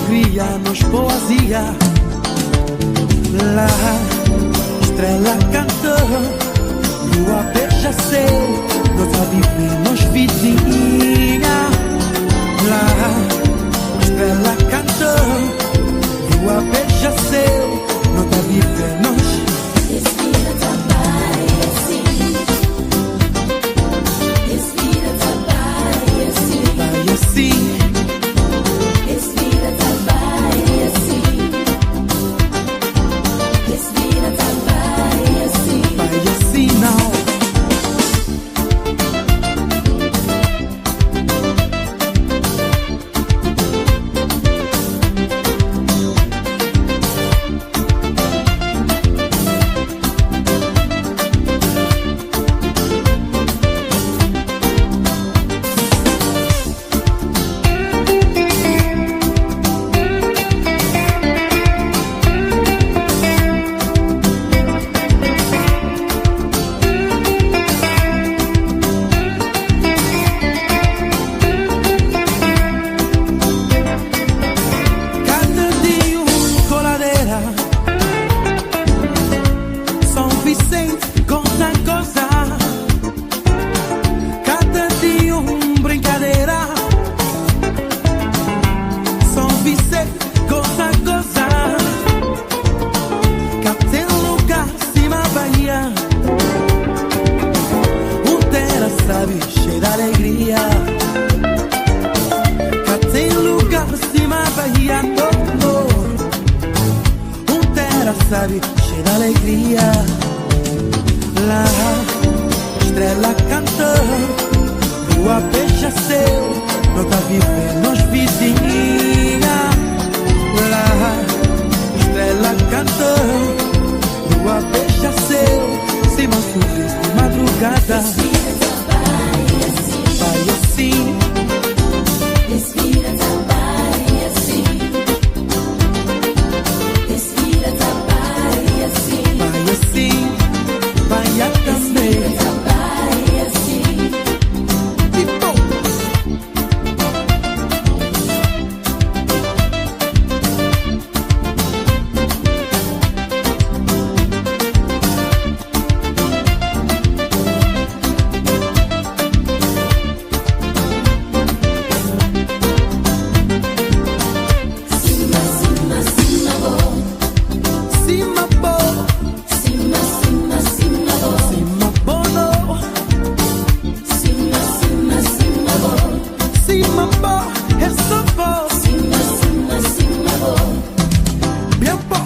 Alegria, nos poesia. Lá, estrela cantou, lua beija céu, nós a viver, nos vidinha. Lá, estrela cantou, lua beija céu, nós a viver, nos. Respira trabalho assim. Respira trabalho assim. Vai assim, Respira trabalho assim. Respira trabalho assim. Vai assim não. Cada dia um coladeira, São Vicente conta coisa. Cada dia um brincadeira, São Vicente conta coisa. Cá tem lugar cima Bahia, um terra sabe cheia de alegria. Cá tem lugar cima Bahia, oh. Um terra sabe cheia de alegria. Lá, estrela cantou, lua beija céu, nós a viver, nos vizinha. Lá, estrela cantou, lua beija céu, cima sorriso de madrugada. Respira trabalho assim. Vai assim, Respira trabalho assim. Respira trabalho assim. Vai assim, vai a também. Respira trabalho assim. Tipo. Sima, sima, sima, bo. Sima bo, Sima, sima, sima, bo. Sima bono, Sima, sima, sima, bo. Sima bo, eso bo. Sima, sima, sima, bo. Bien bo.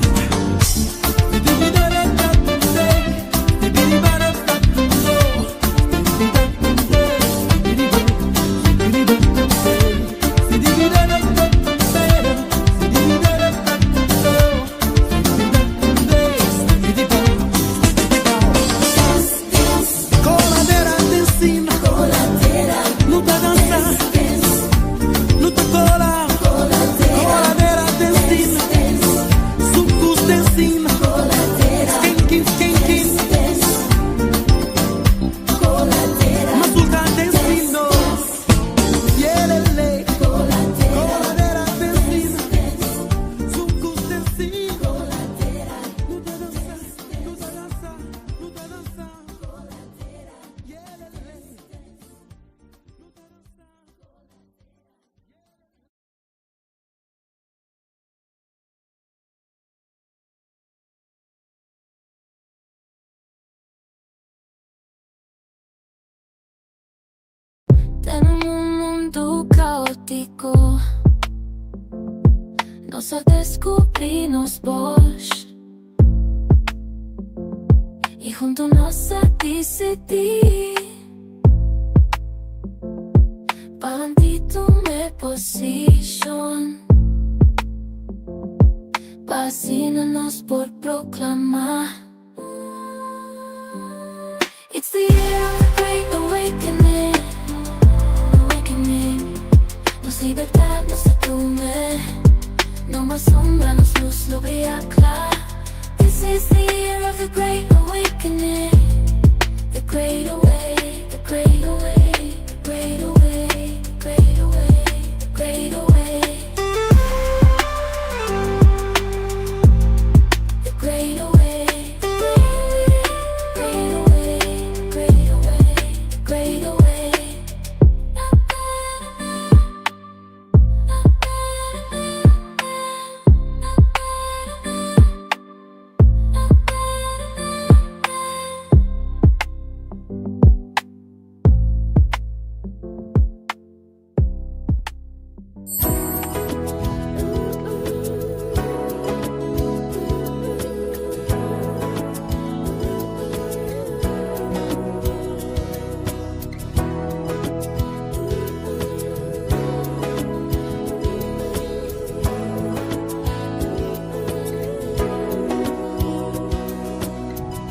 Dance, dance, Coladeira de cima, coladeira. No ta dança, Dance, no ta cola. coladeira. Coladeira de cima, Dance, sucos de cima, coladeira. skanking, skanking, Dance, coladeira. Mazurka de cima, yelele. Coladeira. Coladeira de cima, sucos de cima. No ta dança, no ta dança, no ta dança. Yelele. No ta dança. Den un mundo caótico, nos a descubrí nos bos y hunto nos a disidí pa tuma posishon, pa asina nos por proklamá. It's the year of the great awakening, awakening. Nos libertat nos a tuma. No mas sombra, nos lus lo bria kla. This is the year of the great awakening. The great awake, the great awake, the great awake, the great awake, the great awake.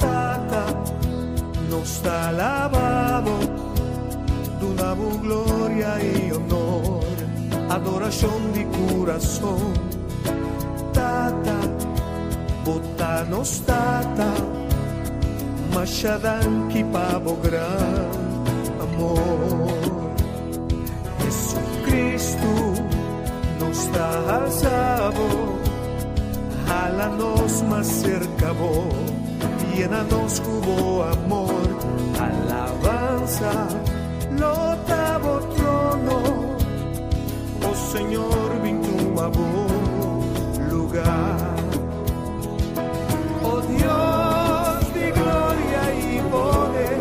Tata, nos ta alabá Bo, duna Bo gloria i honor, adorashon di kurason. Tata, Bo ta nos Tata, masha danki pa Bo gran amor. Jesucristo, nos ta alsa Bo, hala nos mas serka Bo, yena nos ku Bo amor, alabansa lo ta Bo trono, oh Señor, bin tuma Bo lugá. Oh Dios di gloria i poder,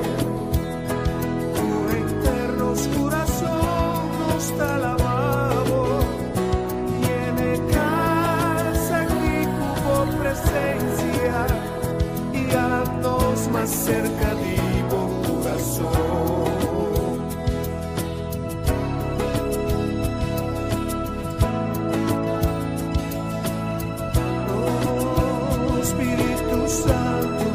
ku henter nos kurason nos ta alabá Bo, yena e kas aki ku Bo presensia i hala nos mas serka di Bo kurason. Oh, Spiritu Santu,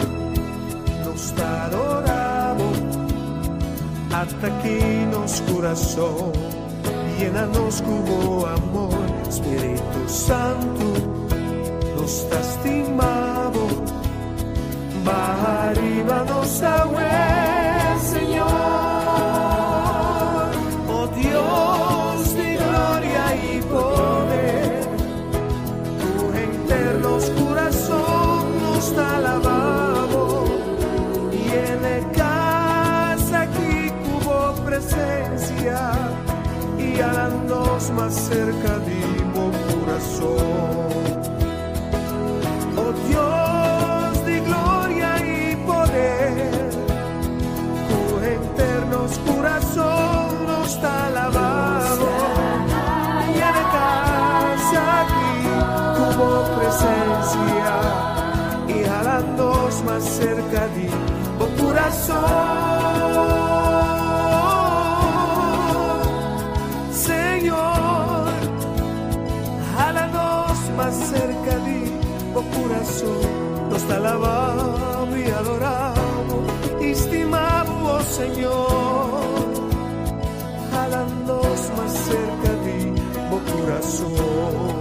nos ta adorá Bo, ata aki nos kurason, yena nos ku Bo amor, Spiritu Santu, nos ta stima Bo, baha riba nos awe, Señor. Oh Dios di gloria i poder, ku henter nos kurason nos ta alabá Bo, yena e kas aki ku Bo presensia i hala nos mas serka di Bo kurason. Oh Dios di gloria i poder, ku henter nos kurason nos ta alabá Bo, yena e kas aki ku Bo presensia i hala nos mas serka di Bo kurason. Señor, hala nos mas serka di Bo kurason. Nos ta alabá Bo i adorá Bo, stima Bo, oh Señor. Hala nos mas serka di Bo kurason.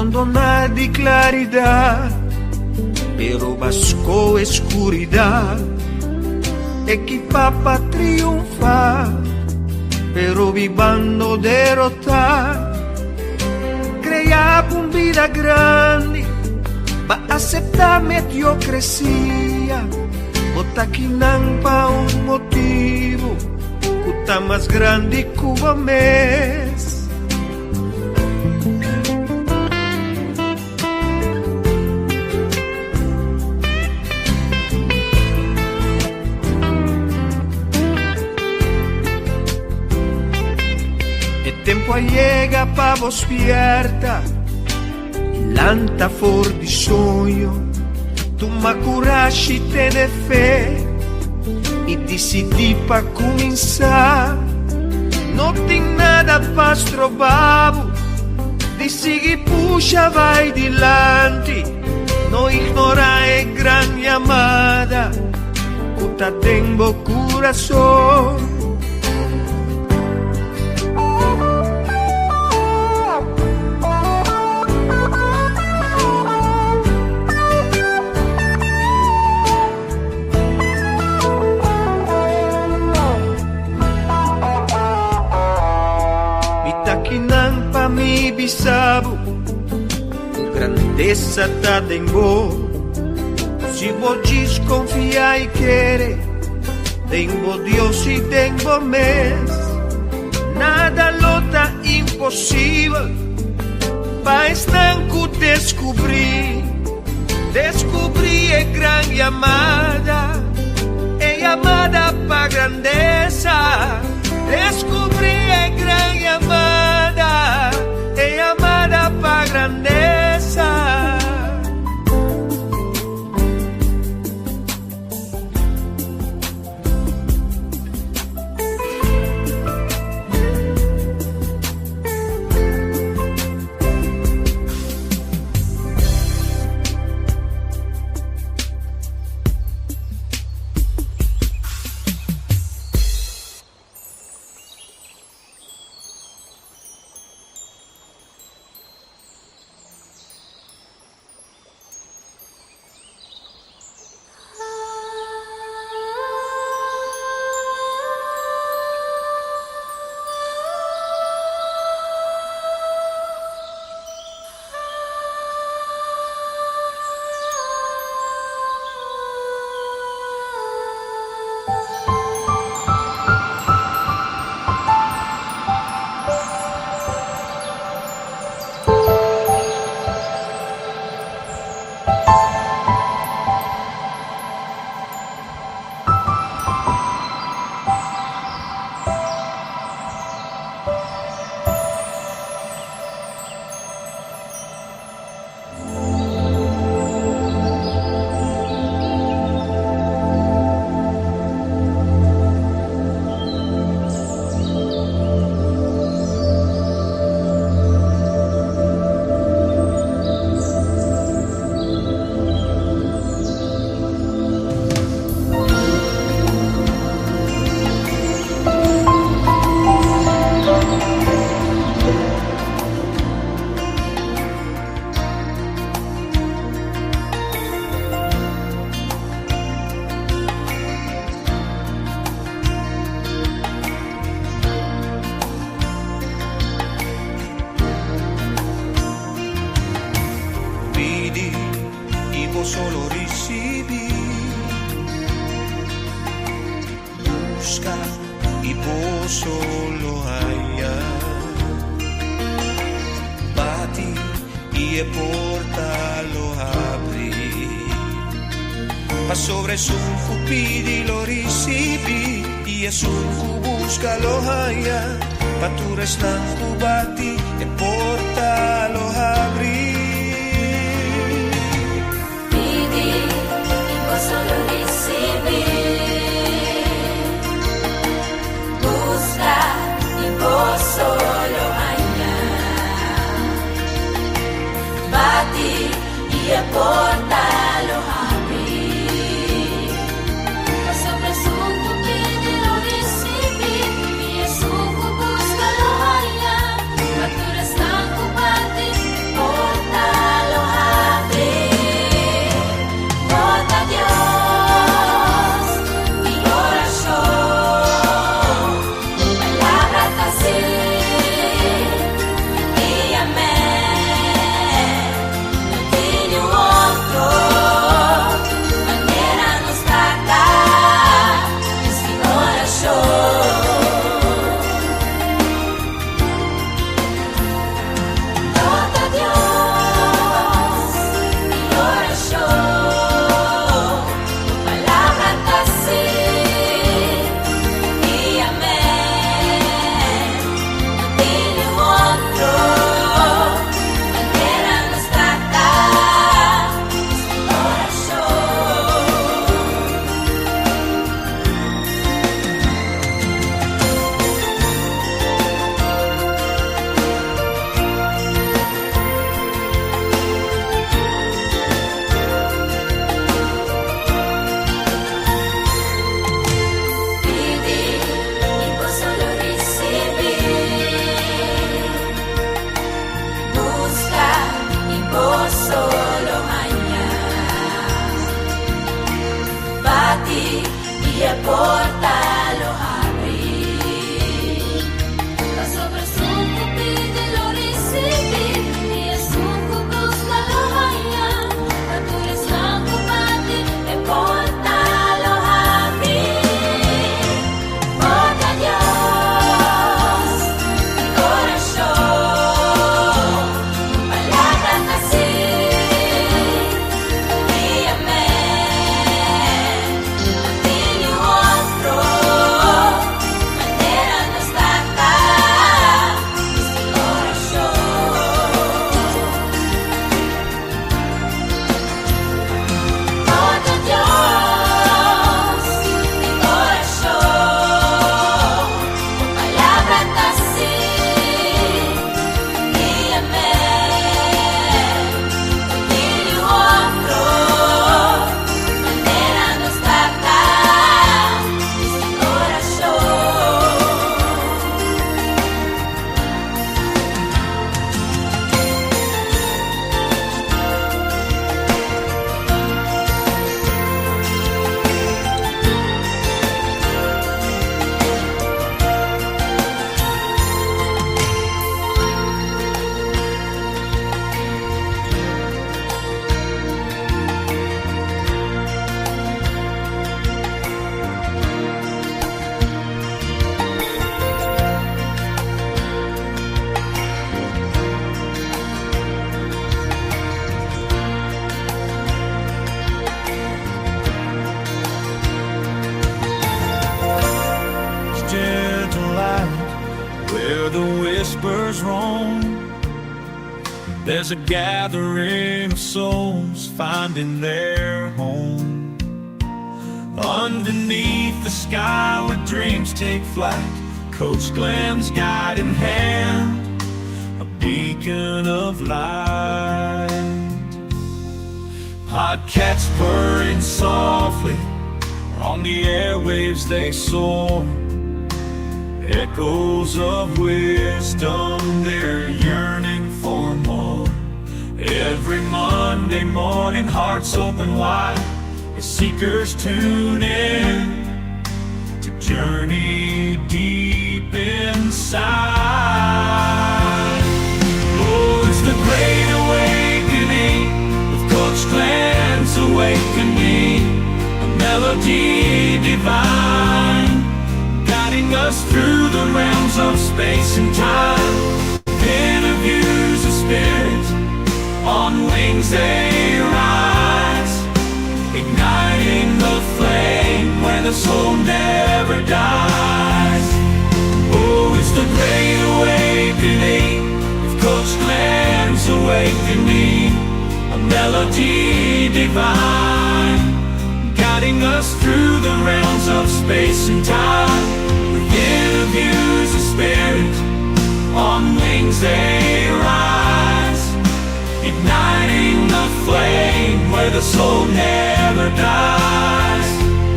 Rondoná di klaridat, pero b'a skohe skuridat. Ekipá pa triunfá, pero bibando derotá. Kreá pa un bida grandi, b'a aseptá mediokresia. Bo t'akinan pa un motibu, ku ta mas grandi ku bo mes. E tempu a yega pa bo spierta i lanta for di soño. Tuma kurashi, tene fe i disidí pa kuminsá. No tin nada pa stroba bo di sigui pusha bai dilanti. No ignorá e gran yamada ku ta den bo kurason. Mi t'akinan pa mi bisa bo ku grandesa ta den bo. Si bo djis konfia i kere den bo Dios i den bo mes, nada lo ta imposibel pa esnan ku deskubrí. Deskubrí e gran yamada, e yamada pa grandesa. Deskubrí e gran yamada, e yamada pa grandesa. Pidi i boso lo risibí. Buska i boso lo haña. Bati i e porta lo habri. Pasobra esun ku pidi lo risibí, i esun ku buska lo haña, pa tur esnan ku bati e porta lo habri. Pidi i boso lo risibí. Buska i boso lo haña. Bati i e porta lo habri. Pasobra esun ku pidi lo risibí, i esun ku buska lo haña, pa tur esnan. porta lo habri. Pasobra esun ku pidi lo risibí, i esun ku buska lo haña, pa tur esnan ku bati e porta lo habri. Porta Dios di orashon, bo palabra ta sí i amèn. No tin niun otro manera nos Tata, bisti orashon. Porta Dios di orashon, bo palabra ta sí i amèn. No tin niun otro manera nos Tata, bisti orashon. Gentle light where the whispers roam. There's a gathering of souls finding their home. Underneath the sky where dreams take flight, Coach Glenn's guiding hand, a beacon of light. Podcasts purring softly on the airwaves they soar. Echoes of wisdom, they're yearning for more. Every Monday morning, hearts open wide as seekers tune in to journey deep inside. Oh, it's the great awakening with Coach Glenn's awakening, a melody divine, guiding us through the realms of space and time. Interviews of spirit, on wings they rise, igniting the flame where the soul never dies. Oh, it's the great awakening with Coach Glenn's awakening, a melody divine, guiding us through the realms of space and time. With interviews of spirit, on wings they rise, igniting the flame where the soul never dies.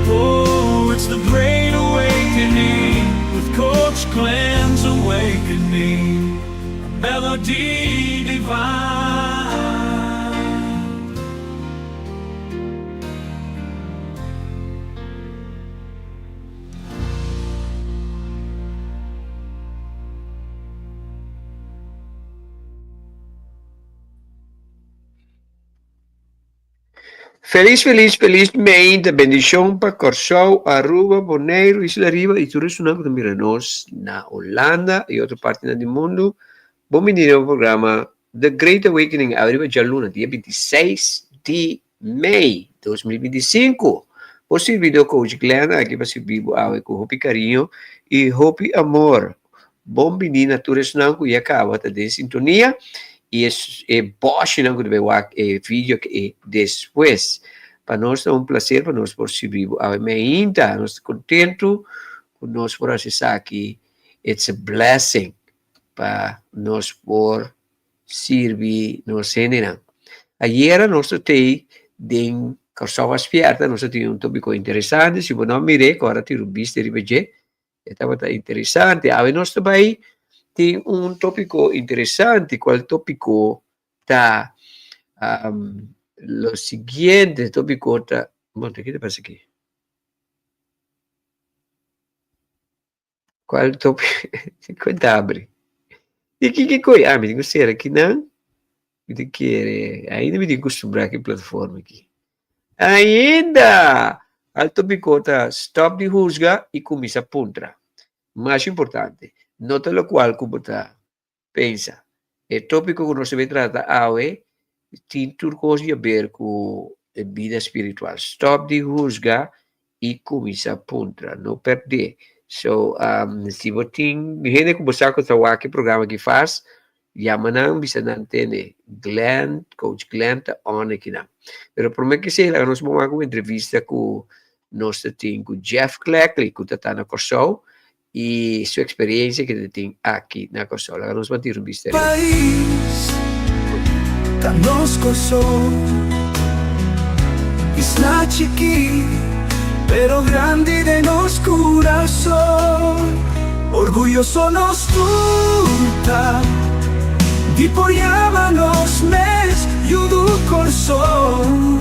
Oh, it's the great awakening with Coach Glenn's awakening, a melody divine. Felis felis felis meinta bendishon pa Kòrsou, Aruba, Boneiru, Isla Riba i tur esunnan ku ta mira nos na Holanda i otro partinan di mundu. Bon bini den programa The Great Awakening awe riba djaluna dia 26 di mei 2025. Bo sirbidó Coach Glenn aki pa sirbi bo awe ku hopi kariño i hopi amor. Bon bini na tur esnan ku ya kaba ta den sintonia i e bòshinan ku ta bai wak e video aki despues. Pa nos ta un plaser pa nos por sirbi bo awe meinta. Nos ta kontentu ku nos por hasi esaki. It's a blessing pa nos por sirbi nos hendenan. Ayera nos ta tei den Kòrsou a Spièrta, nos a tin un tópiko interesante, si bo no a mir'é, kòrda tira un bista riba dje, e tabata interesante. Awe nos ta bai tin un tópiko interesante, kual tópiko ta lo siguiente, tópiko ta, bon, ke ta pasa aki? Cual top cuenta abri? Di ki ki coi? Ah, mi tin cu cera kinan. Mi ta kere, ainda mi tin custumbra ki plataforma aki. Ainda! Al topico ta stop di huzga y cuminsa puntra. Mas importante, no ta locual cu bo ta pensa. E tópiko ku nos ta bin trata awe tin tur kos di haber ku e bida spiritual. Stòp di husga i kuminsá puntra. No pèrdè. So, si bo tin hende ku bo sa ku ta wak e programa aki fas, yama nan, bisa nan tene Glenn, Coach Glenn ta on akinan. Pero promé ku esei laga nos bo wak un entrevista ku nos ta tin ku Jeff Cleckley ku ta ta na Kòrsou I su experiencia ke ta tin aki na Kòrsou. Laga nos ban tira un bista riba. Pais ta nos Kòrsou. Isla chikí pero grandi den nos kurason. Orguyoso nos tur ta di por yama nos mes yu du Kòrsou.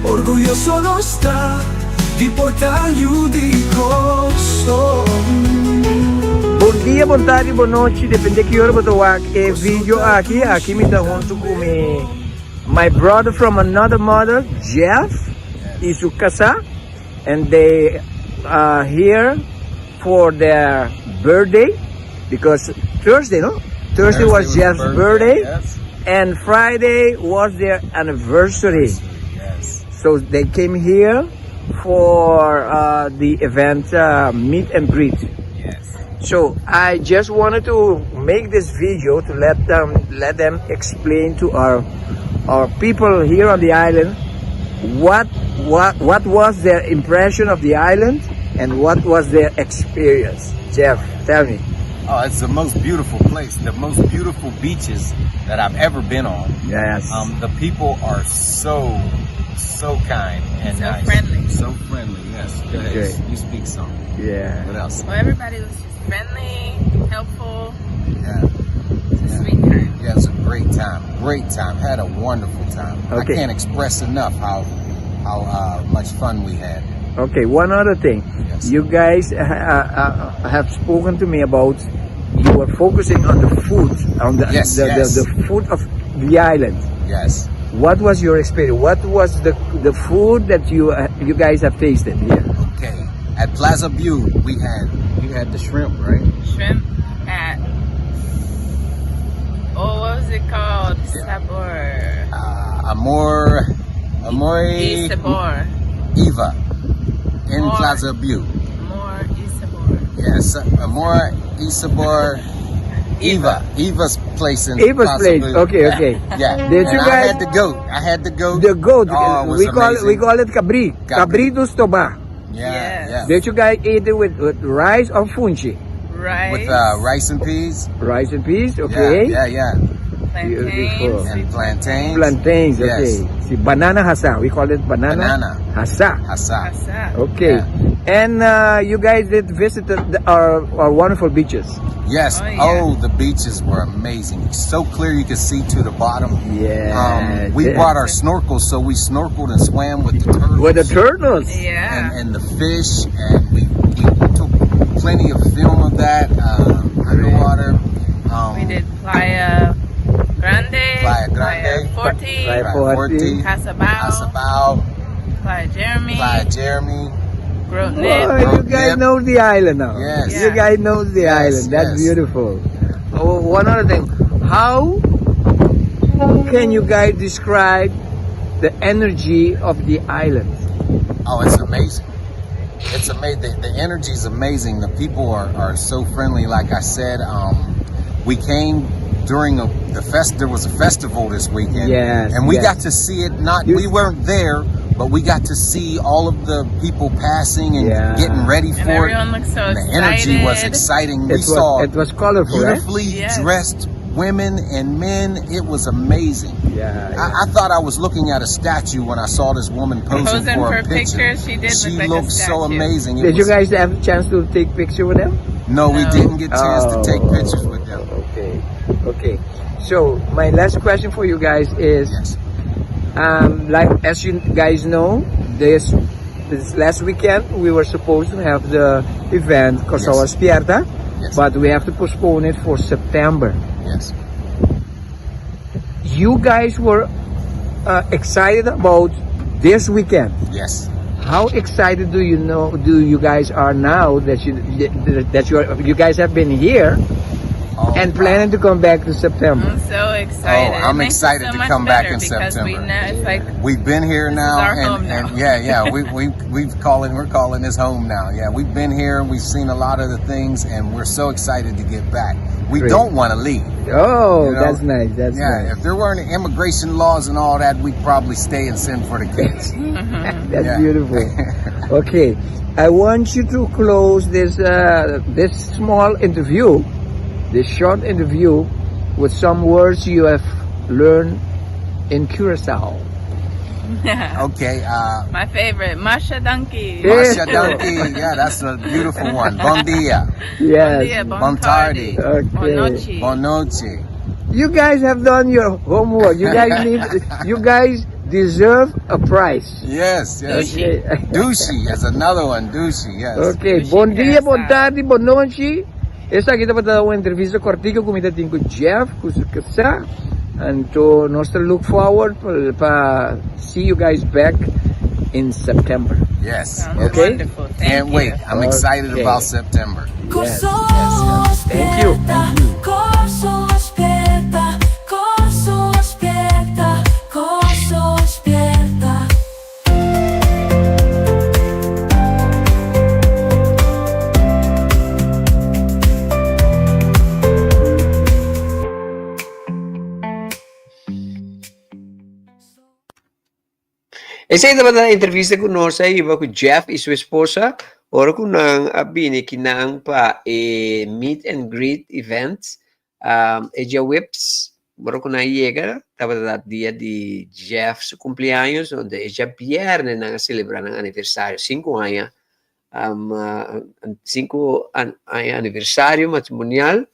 Orguyoso nos ta. Di por ta yu di Kòrsou. Bon dia, bon tardi, bon nochi, depende ki ora bo ta wak e video aki. Aki mi ta huntu ku mi my brother from another mother, Jeff, i su kasá, and they are here for their birthday because Thursday, no? Thursday was Jeff's birthday and Friday was their anniversary. So they came here for uh, the event uh, meet and greet. Yes. So I just wanted to make this video to let them let them explain to our our people here on the island what what what was their impression of the island and what was their experience. Jeff, tell me. Oh, it's the most beautiful place, the most beautiful beaches that I've ever been on. Yes. Um, the people are so, so kind and So nice. friendly. So friendly, yes. Go ahead. Okay. You speak some. Yeah. What else? Well, everybody was just friendly, helpful, Yeah. just sweet kind. Yeah, it's a great time. Great time. Had a wonderful time. Okay. I can't express enough how how uh, much fun we had. Okay, one other thing. Yes. You guys uh, uh, uh, have spoken to me about you were focusing on the food, on the, Yes, the, yes. the, the food of the island. Yes. What was your experience? What was the the food that you uh, you guys have tasted here? Okay. At Plaza View, we had you had the shrimp, right? Shrimp at oh, what was it called? Sabor. Uh, Amor, Amore Y sabor. Eva in More. Plaza View. More y sabor. Yes, Amor Isabor Eva. Eva's place in Eva's Plaza place. View. Okay, Yeah. okay. Yeah. Did and you I guys- had the goat. I had the goat. The goat. Oh, it was we call it, we amazing. call it cabri. Cabri. Cabritos toba. Yeah, Yes. yeah. Did you guys eat it with, with rice or funchi? Rice. With uh, rice and peas. Rice and peas, okay. Yeah, yeah, yeah. Beautiful. plantains. And plantains. Plantains, okay. Yes. See, banana hasa. We call it banana, Banana. hasa. Hasa. Asa. Okay. Yeah. And uh, you guys did visit the, the- our, our wonderful beaches. Yes. Oh, yeah. Oh, the beaches were amazing. So clear you could see to the bottom. Yeah. Um, we brought our snorkels, so we snorkeled and swam with the turtles. With the turtles. Yeah. and, and the fish, and we, we took plenty of film of that um, underwater. Um, we did Playa Grande. Playa Grande. Playa Forte. Playa Playa Forte. Forte, Casabao. Casabao, Playa Jeremy. Playa Jeremy. Grote Oh, Nip. you guys Yep. know the island now. Yes. You guys know the Yes, island. That's yes. beautiful. Oh, one other thing. How can you guys describe the energy of the island? Oh, it's amazing. It's amazing. The, the energy is amazing. The people are, are so friendly. Like I said, um, we came during a, the fest. There was a festival this weekend. Yes, And we yes. got to see it. Not You- we weren't there, but we got to see all of the people passing and Yeah. getting ready And for everyone it. looked so And the excited. energy was exciting. We It was, saw it was colorful, right? beautifully Yes. dressed women and men. It was amazing. Yeah. I, I thought I was looking at a statue when I saw this woman posing, Posing for for a picture. pictures, she did She look like a looked so statue. amazing. It Did you was- guys have a chance to take picture with them? No, we No. didn't get a chance to take Oh, pictures with them. Okay. Okay. So my last question for you guys is, Yes. um, like as you guys know, this this last weekend we were supposed to have the event, Kòrsou Yes. a Spièrta, Yes. but we have to postpone it for September. Yes. You guys were excited about this weekend. Yes. How excited do you know do you guys are now that you that you are, you guys have been here Oh, and planning to come back to September? I'm so excited. Oh, I'm It makes it excited so to much come back better in because we September. know it's like We've been here This is now, our and, home now. and yeah, yeah, we we we've calling we're calling this home now. Yeah, we've been here, we've seen a lot of the things, and we're so excited to get back. We Great. don't want to leave. Oh, You know? that's nice. That's Yeah, nice. if there weren't immigration laws and all that, we'd probably stay and send for the kids. That's yeah. beautiful. Okay, I want you to close this this small interview, this short interview, with some words you have learned in Curacao. Okay, my favorite, Masha Donkey. Yeah. Masha Donkey, yeah, that's a beautiful one. Bon dia, Yes. Dia, bon Bon tardi. tardi. Okay. Bon nochi. bon noche. You guys have done your homework. You guys need. You guys deserve a prize. Yes, yes. Douchey. Douchey is another one. Douchey, yes. Ok, Dushi bon dia, bon Curacao. tardi, bon nochi. Esaki tabata un entrevista kòrtiku ku mi ta tin ku Jeff, ku su kasá. Anto nos ta look forward pa see you guys back in September. Yes. Sounds Okay. wonderful. Thank Can't you. wait. I'm excited Okay. about September. Yes. Kòrsou Thank you. spièrta, Kòrsou spièrta, Kòrsou spièrta, Kòrsou spièrta. Esei tabata e entrevista ku nos a hiba ku Jeff i su esposa ora ku nan a bini kinan pa e meet and greet event e djaweps ora ku nan a yega tabata dia di Jeff su cumpleaños donde e djabierne nan a celebra nan aniversario sinku aña 5 aña aniversario matrimonial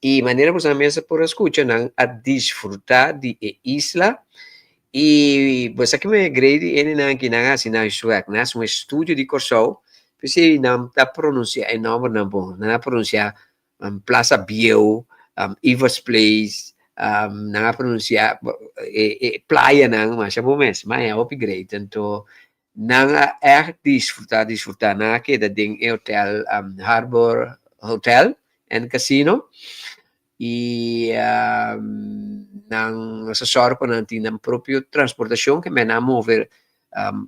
y manera boso mes a por a scucha nan a disfruta di e isla y bo sa kimen e grey di enenan ki nan a haci nan huiswerk nan a haci un estudio di Corsou p'esey nan ta pronuncia e nombernan bon nan a pronuncia Plaza Bieu, Eva's Place, nan a pronuncia e playanan masha bon mes, ma e hopi great. Anto nan a ègt disfruta, disfruta. Nan a keda den e hotel Harbor Hotel and Casino y nan nos a sòru pa nan tin nan propio transportacion ke men nan a move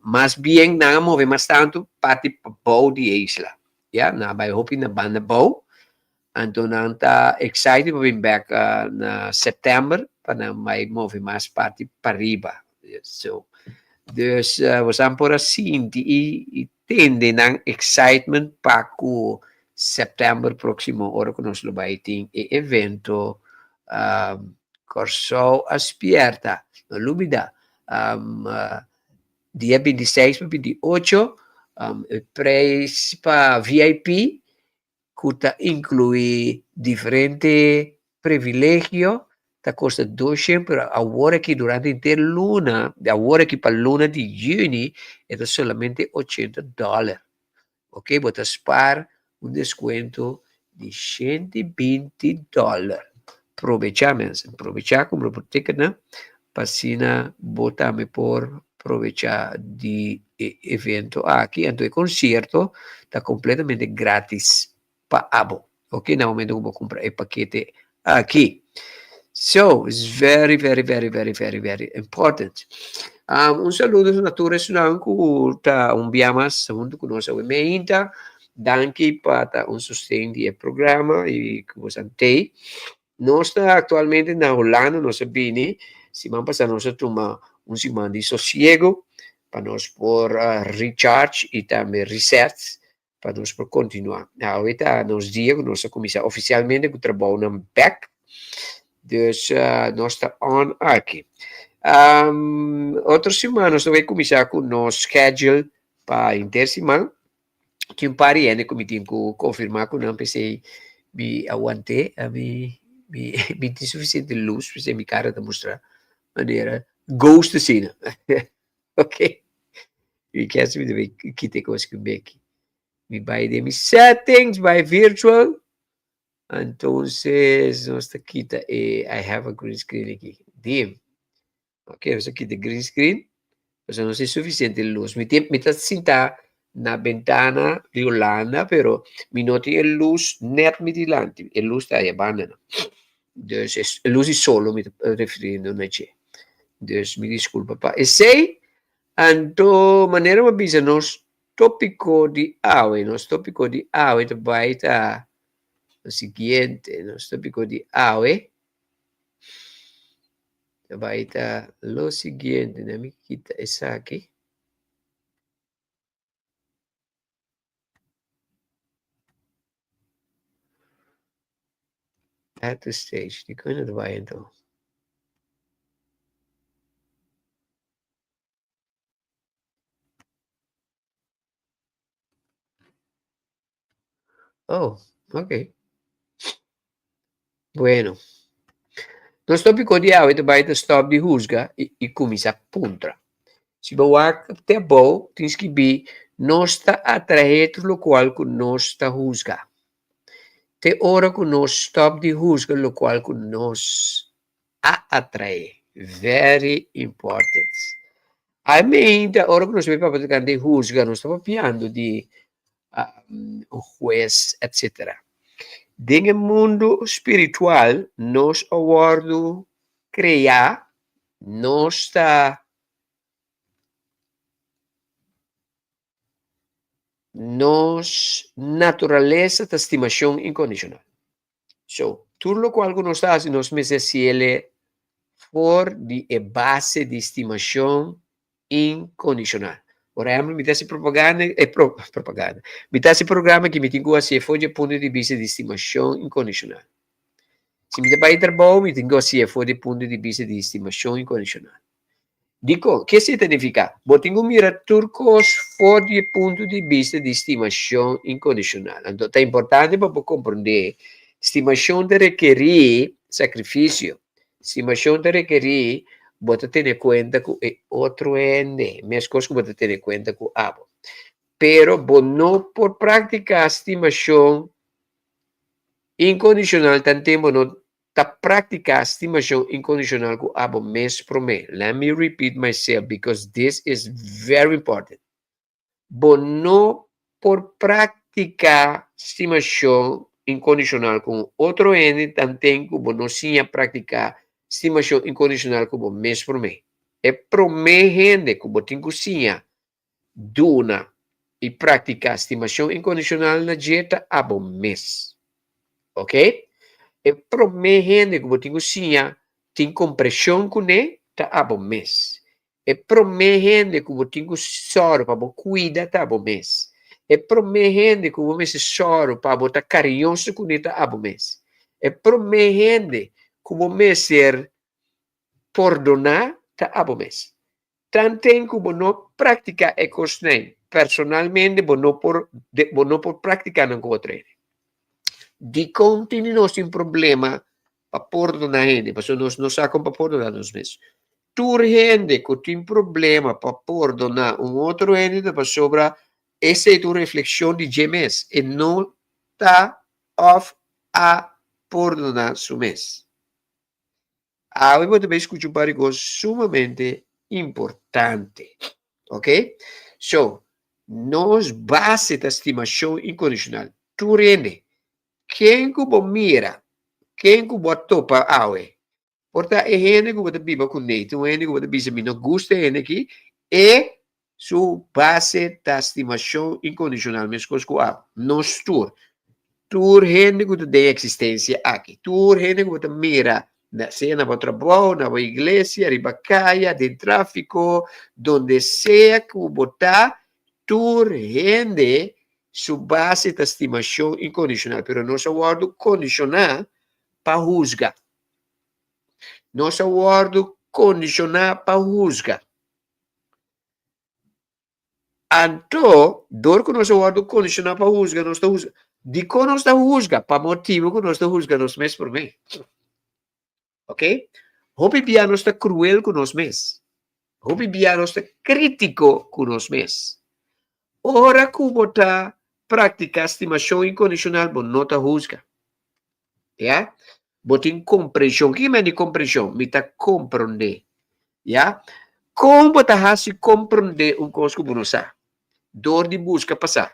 mas bien nan a move mas tantu parti pabou di e isla. Ya, nan a bai hopi na banda bou, anto nan ta excited pa bin bek na september pa nan bai move mas parti pariba. So, dus bosan por a sinti i tende nan excitement pa ku september proximo ora ku nos lo bai tin e evento Kòrsou a Spierta. No lubida, Dia 26 pa 28, e prijs pa VIP ku ta inkluí diferente privilegio ta kosta 200, pero awor aki durante henter luna, di awor aki pa luna di yüni, e ta solamente 80 dòler. Ok, bo ta spaar un descuento di 120 dollar. Probecha mensen, probecha cumpra bo ticketnan pa asina bo tambe por probecha di e evento aki. Anto e concierto ta completamente gratis pa abo. Ok, na momento cu bo cumpra e pakete aki. So, it's very, very, very, very, very, very important. Um, un saludo na tur esnan ku ta un bia mas huntu ku nos awe meinta. Danki pa ta un sosten di e programa i ku bosan tei. Nos ta aktualmente na Hulanda, nos a bini siman pasá nos a tuma un siman di sosiego pa nos por recharge i tambe reset pa nos por kontinuá. Awe ta nos dia ku nos a kuminsá ofisialmente ku trabounan bèk. Dus nos ta on aki. Um, otro siman nos ta bai kuminsá ku nos schedule pa henter siman. Tin un par di hende ku mi tin ku konfirmá ku nan p'esei mi a want'é, mi mi mi tin sufisiente lus p'esei mi kara ta mustra manera ghost asina. Ok. Mi kier si mi debe kita e kos ku beki. Mi bai den mi settings, bai virtual. Entonces, nos ta kita e I have a green screen aki. Dim. Ok, nos ta kita green screen. Pasobra no tin suficiente luz. Mi tin, mi ta sinta na bentana di Hulanda, pero mi no tin e luz net mi dilanti. E luz ta aya banda no. Dus e luz di solo mi ta refiriendo na dje. Dus mi disculpa pa esey. Anto, manera mi a bisa nos Tópiko di awe, Nos tópiko di awe ta bai ta lo siguiente. Nos tópiko di awe ta bai ta lo siguiente. Na mi kita esaki. Add to stage. Dikon no ta bai anto? Oh, ok. Bueno. Nos tópiko di awe ta bai ta stòp di husga i, i kuminsá puntra. Si bo wak te abou, tin skibí, Nos ta atraé tur lokual ku nos ta husga. Te ora ku nos stòp di husga lokual ku nos a atraé. Very important. I mean, ta ora ku nos ta papia tokante husga, nos ta papiando di un hues, etcetera. Den e mundu spiritual, nos a wòrdu kreá, nos ta Nos naturalesa ta stimashon inkondishonal. So, tur lokual ku nos ta hasi nos mester hasiel for di e base di stimashon inkondishonal. Por ehèmpel, mi ta hasi propaganda, e pro, propaganda, mi ta hasi programa ki mi tin ku hasié for di e punto di bista di stimashon inkondishonal. Si mi ta bai trabou, mi tin ku hasié for di e punto di bista di stimashon inkondishonal. Dikon? Ke esei ta nifiká? Bo tin ku mira tur kos for di e punto di bista di stimashon inkondishonal. Anto, ta importante pa bo komprondé, stimashon ta rekerí sakrifisio. Stimashon ta rekerí bo ta tene kuenta ku e otro hende, meskos ku bo ta tene kuenta ku abo. Pero bo no por praktiká stimashon inkondishonal tanten bo no Ta practica stimacion incondicional cu abo mes prome. Let me repeat myself because this is very important. Bo no por practica stimacion incondicional cu un otro hende tanten cu bo no siña practica stimacion incondicional cu bo mes prome. E prome hende cu bo tin cu siña duna i praktiká stimashon inkondishonal na dje ta abo mes. Ok? E promé hende ku bo tin ku siña tin kompreshon kuné ta abo mes. E promé hende ku bo tin ku sòru pa bo kuida ta abo mes. E promé hende ku bo mester sòru pa bo ta kariñoso kuné ta abo mes. E promé hende ku bo mester pordoná ta abo mes. Tanten ku bo no praktiká e kosnan personalmente bo no por bo no por praktiká nan ku otro hende. Dikon tin di nos tin problema pa pordoná hende? Pasobra nos no sa kon pa pordoná nos mes. Tur hende ku tin problema pa pordoná un otro hende ta pasobra esei ta un reflekshon di dje mes. E no ta òf a pordoná su mes. Awe bo ta bay scucha un par di cos sumamente importante. Ok? So, nos base ta stimacion incondicional. Tur hende, ken cu bo mira, ken cu bo a topa awe, por ta e hende cu bo ta biba cu ne, ta un hende cu bo ta bisa mi no gusta e hende aki, e Su base ta stimacion incondicional mescos cu abo. Nos tur, tur hende cu ta den existencia aki, tur hende cu bo ta mira, sea na bo trabou, na bo iglesia, riba caya, den trafico, donde sea cu bo ta, tur hende su base ta stimacion incondicional. Pero nos a wordo condiciona pa huzga. Nos a wordo condiciona pa huzga. Anto, dor ku nos a wòrdu kondishoná pa husga, nos ta husga. Dikon nos ta husga? Pa motibu ku nos ta husga nos mes promé. Ok? Hopi bia nos ta kruel ku nos mes. Hopi bia nos ta krítiko ku nos mes. Ora ku bo ta. praktiká stimashon inkondishonal, bo no ta husga. Ya? Bo tin komprenshon. Kiko men di komprenshon? Mi ta komprondé. Ya? Kon bo ta hasi komprondé un kos ku bo no sa? Dor di buska pa sa.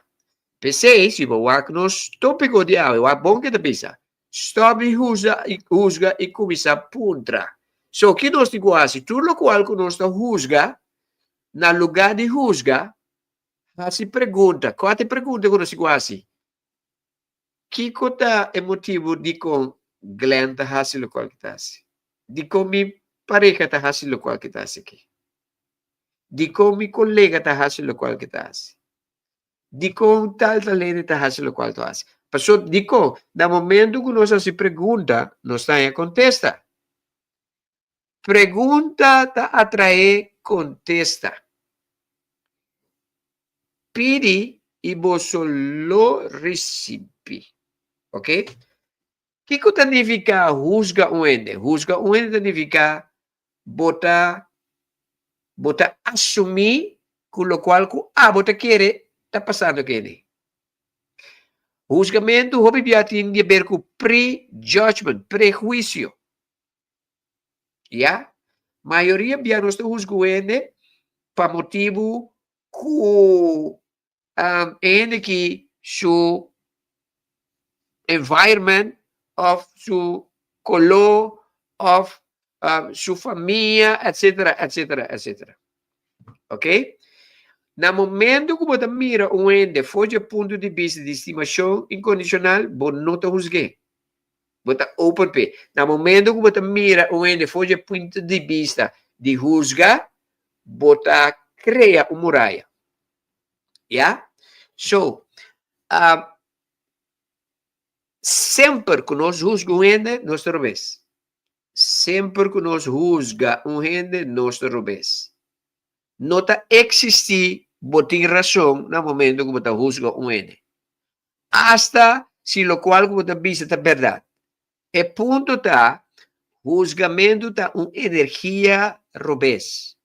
P'esei, si bo wak nos tópiko di awe, wak bon ke ta bisa, Stòp di husga i husga i kuminsá puntra. So, ki nos tin ku hasi? Tur lokual ku nos ta husga, na lugá di husga, hasi pregunta. Kua ta e pregunta ku nos tin ku hasi? Kiko ta e motibu dikon Glenn ta hasi lokual ki ta hasi? Dikon mi pareha ta hasi lokual ki ta hasi aki? Dikon mi kolega ta hasi lokual ki ta hasi? Dikon tal tal hende ta hasi lokual ta hasi? Paso dikon? Na momentu ku nos hasi pregunta, nos ta haña kontesta. Pregunta ta atraé kontesta. Pidi i boso lo risibí. Ok? Kiko ta nifiká husga un hende? Husga un hende ta nifiká bo ta bo ta asumí ku lokual ku abo ta kere ta pasando kende. Husgamentu hopi bia tin di aber ku prejudgment, prehuisio. Ya? Mayoria bia nos ta husga un hende pa motibu ku um, e hende ki su environment of su color of um, su famia, etcétera, etcétera, etcétera. Ok? Na momento ku bo ta mira un hende for di e punto di bista di stimacion incondicional, bo no ta husg'é. Bo ta open p'e. Na momento ku bo ta mira un hende for di e punto di bista di husga, bo ta crea un muraya. Ya? So, uh, semper ku nos husga un hende, nos ta robes. Semper ku nos husga un hende, nos ta robes. No ta eksistí bo tin rason na momento ku bo ta husga un hende. Asta si lokual ku bo ta bisa ta bèrdat. E punto ta, husgamentu ta un energia robes.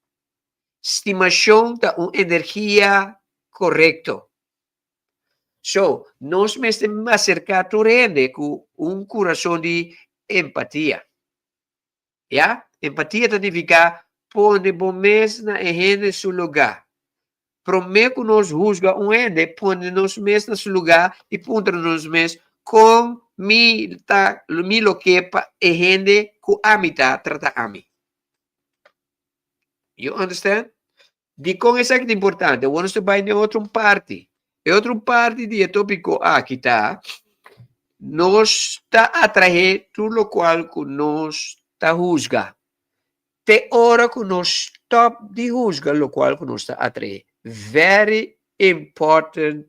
Stimashon ta un energia korekto. So, nos mester aserká tur hende ku un kurason di empatia. Ya? Empatia ta nifiká pone bo mes na e hende su lugá. Promé ku nos husga un hende, pone nos mes na su lugá i puntra nos mes, Kon mi ta mi lo ke pa e hende ku ami ta trata ami? You understand? Dikon esaki ta importante? Awor nos ta bai den otro parti. E otro parti di e tópiko aki ta, nos ta atraé tur lokual ku nos ta husga. Te ora ku nos stòp di husga lokual ku nos ta atraé. Very important.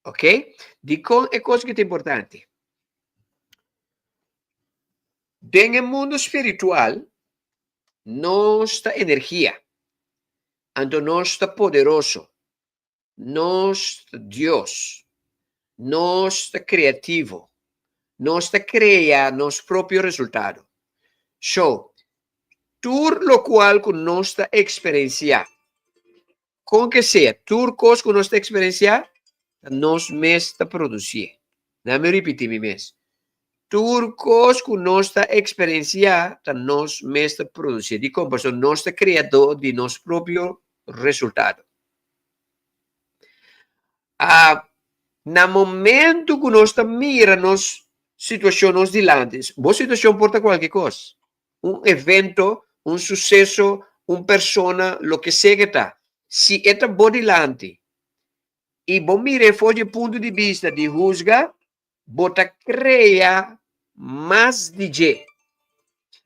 Ok? Dikon e kos ki ta importante? Den e mundu spiritual, nos ta energia. Anto nos ta poderoso. Nos ta Dios. Nos ta kreativo. Nos ta krea nos propio resultado. So, tur lokual ku nos ta eksperensiá, Kon ke sea, tur kos ku nos ta eksperensiá, ta nos mes ta produsié. Nan mi ripití mi mes. Tur kos ku nos ta eksperensiá, ta nos mes ta produsié. Dikon? Pasobra nos ta kreadó di nos propio resultado. A Na momentu ku nos ta mira nos situashon nos dilanti, bo situashon por ta kualke kos. un evento, un suseso, un persona, loke sea ke ta, si e ta bo dilanti i bo mir'é for di e punto di bista di husga, bo ta krea mas di dje.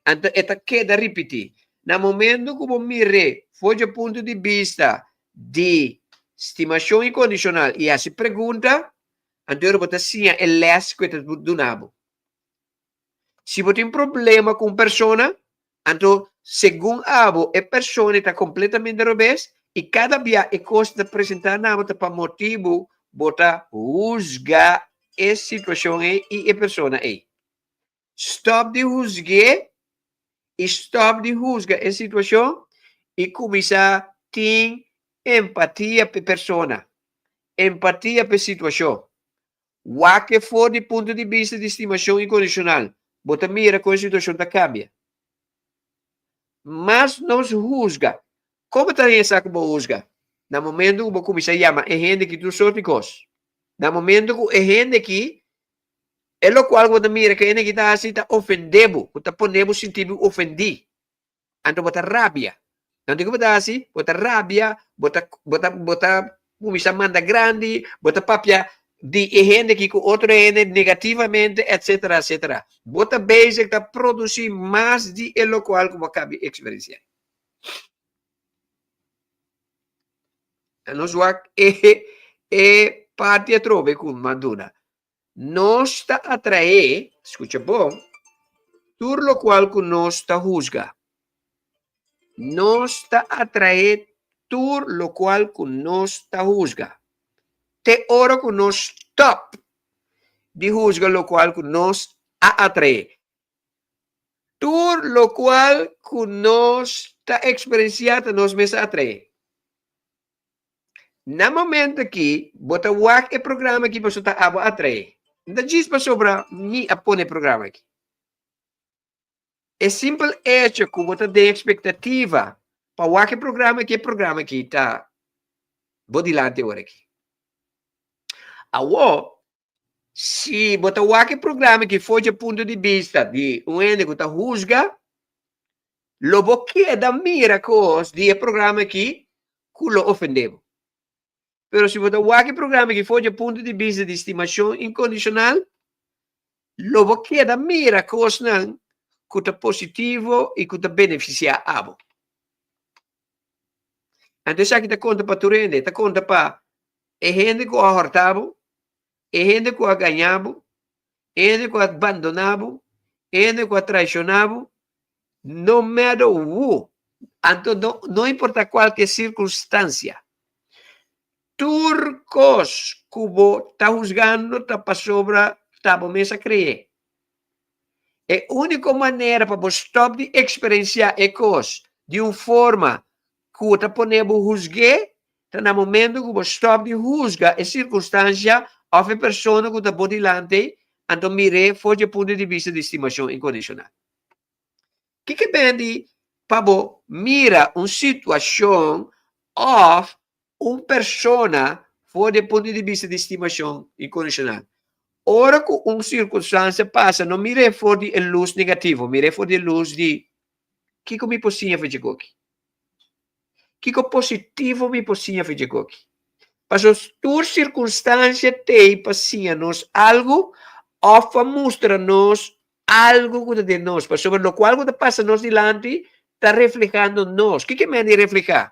Anto e ta keda ripití. Na momento ku bo mir'é for di e punto di bista di stimashon inkondishonal i hasi pregunta, anto bo ta siña e lès ku e ta duna bo. Si bo tin problema ku un persona, anto segun abo e persona ta kompletamente robes i kada bia e kos ta presentá na abo ta pa motibu bo ta husga e situashon ei i e persona ei. Stòp di husg'é i stòp di husga e situashon i kuminsá. Tin empatia p'e persona, empatia p'e situashon. Wak e for di punto di bista di stimashon inkondishonal, bo ta mira kon e situashon ta kambia. Mas nos husga. Kon bo ta haña sa ku bo husga? Na momento ku bo kuminsá yama e hende ki tur sort di kos. Na momento ku e hende ki, e lokual ku bo ta mira ku e hende ki ta hasi ta ofendé bo, ku ta pone bo sinti bo ofendí. Anto bo ta rabia. Anto kiko bo ta hasi? Bo ta rabia, bo ta bo ta bo ta kuminsá manda grandi, bo ta papia di e hende aki ku otro hende negativamente, etsetera, etsetera. Bo ta bezig ta produsí mas di e lokual ku bo a kabi eksperensiá. Nos wak e e parti atrobe ku mi a duna. Nos ta atraé, skucha bon, tur lokual ku nos ta husga. Nos ta atraé tur lokual ku nos ta husga. Te ora ku nos stòp di husga lokual ku nos a atraé. Tur lokual ku nos ta eksperensiá ta nos mes a atraé. Na momento aki, bo ta wak e programa aki pasobra ta abo atraé. No ta djis pasobra mi a pone e programa aki. E simpel echo ku bo ta den ekspektativa pa wak e programa aki, e programa aki ta bo dilanti awor aki. Awor, si bo ta wak e programa aki for dje punto di bista di un hende ku ta husga, lo bo keda mira kos di e programa aki ku lo ofendé bo. Pero si bo ta wak e programa aki for dje punto di bista di stimashon inkondishonal, lo bo keda mira kosnan ku ta positivo i ku ta benefisiá abo. Anto esaki ta konta pa tur hende, ta konta pa e hende ku a hòrta bo, e hende ku a gaña bo, e hende ku a bandoná bo, e hende ku a traishoná bo, no matter who, anto no, no importa kualke sirkunstansia. Tur kos ku bo ta husgando ta pasobra ta bo mes a kre'é. E úniko manera pa bo stòp di eksperensiá e kos di un forma ku ta pone bo husg'é ta na momento ku bo stòp di husga e sirkunstansia òf e persona ku ta bo dilanti, anto mir'é for di e punto di bista di stimashon inkondishonal. Kiko ben di pa bo mira un situashon òf un persona for di e punto di bista di stimashon inkondishonal? Ora ku un sirkunstansia pasa, no mir'é for di e lus negativo, mir'é for di e lus di kiko mi por siña for dje koki? Kiko positivo mi por siña for dje koki? Pasobra tur sirkunstansia t'ei pa siña nos algu òf pa mustra nos algu ku ta den nos, pasobra lokual ku ta pasa nos dilanti ta reflehando nos. Kiko men di reflehá?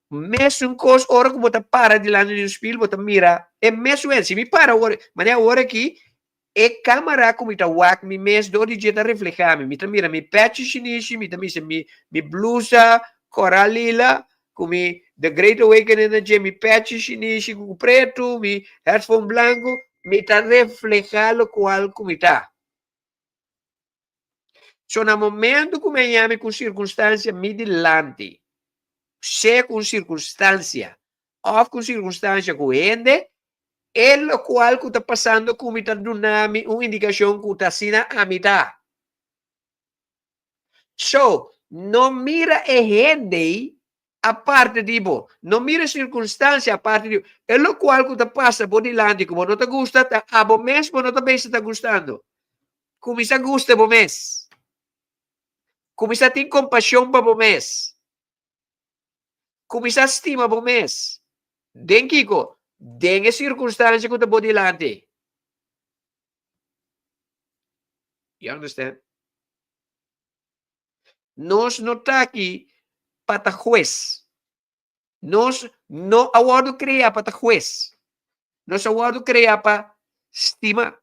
Mesun kos ora ku bo ta para dilanti di un spil, bo ta mira e mesun hende. Si mi para awor, manera awor aki, e kamara ku mi ta wak mi mes dor di dje ta reflehá mi. Mi ta mira mi pechi shinishi, mi ta misa mi mi blusa kòrá lila ku mi The Great Awakening na dje, mi pechi shinishi ku pretu, mi headphone blanku, mi ta reflehá lokual ku mi ta. So na momento ku mi a yami ku un sirkunstansia mi dilanti, sea ku un sirkunstansia òf ku un sirkunstansia ku hende, e lokual ku ta pasando ku mi ta duna mi un indikashon ku ta asina ami ta. So, no mira e hende ei aparte di bo. No mira e sirkunstansia aparte di bo. E lokual ku ta pasa bo dilanti ku bo no ta gusta, ta abo mes bo no ta bisa ta gustando. Kuminsá gusta bo mes. Kuminsá tin kompashon pa bo mes. Kuminsá stima bo mes. Den kiko? Den e sirkunstansia ku ta bo dilanti. You understand? Nos no ta aki pa ta hues. Nos no a wòrdu kreá pa ta hues. Nos a wòrdu kreá pa stima.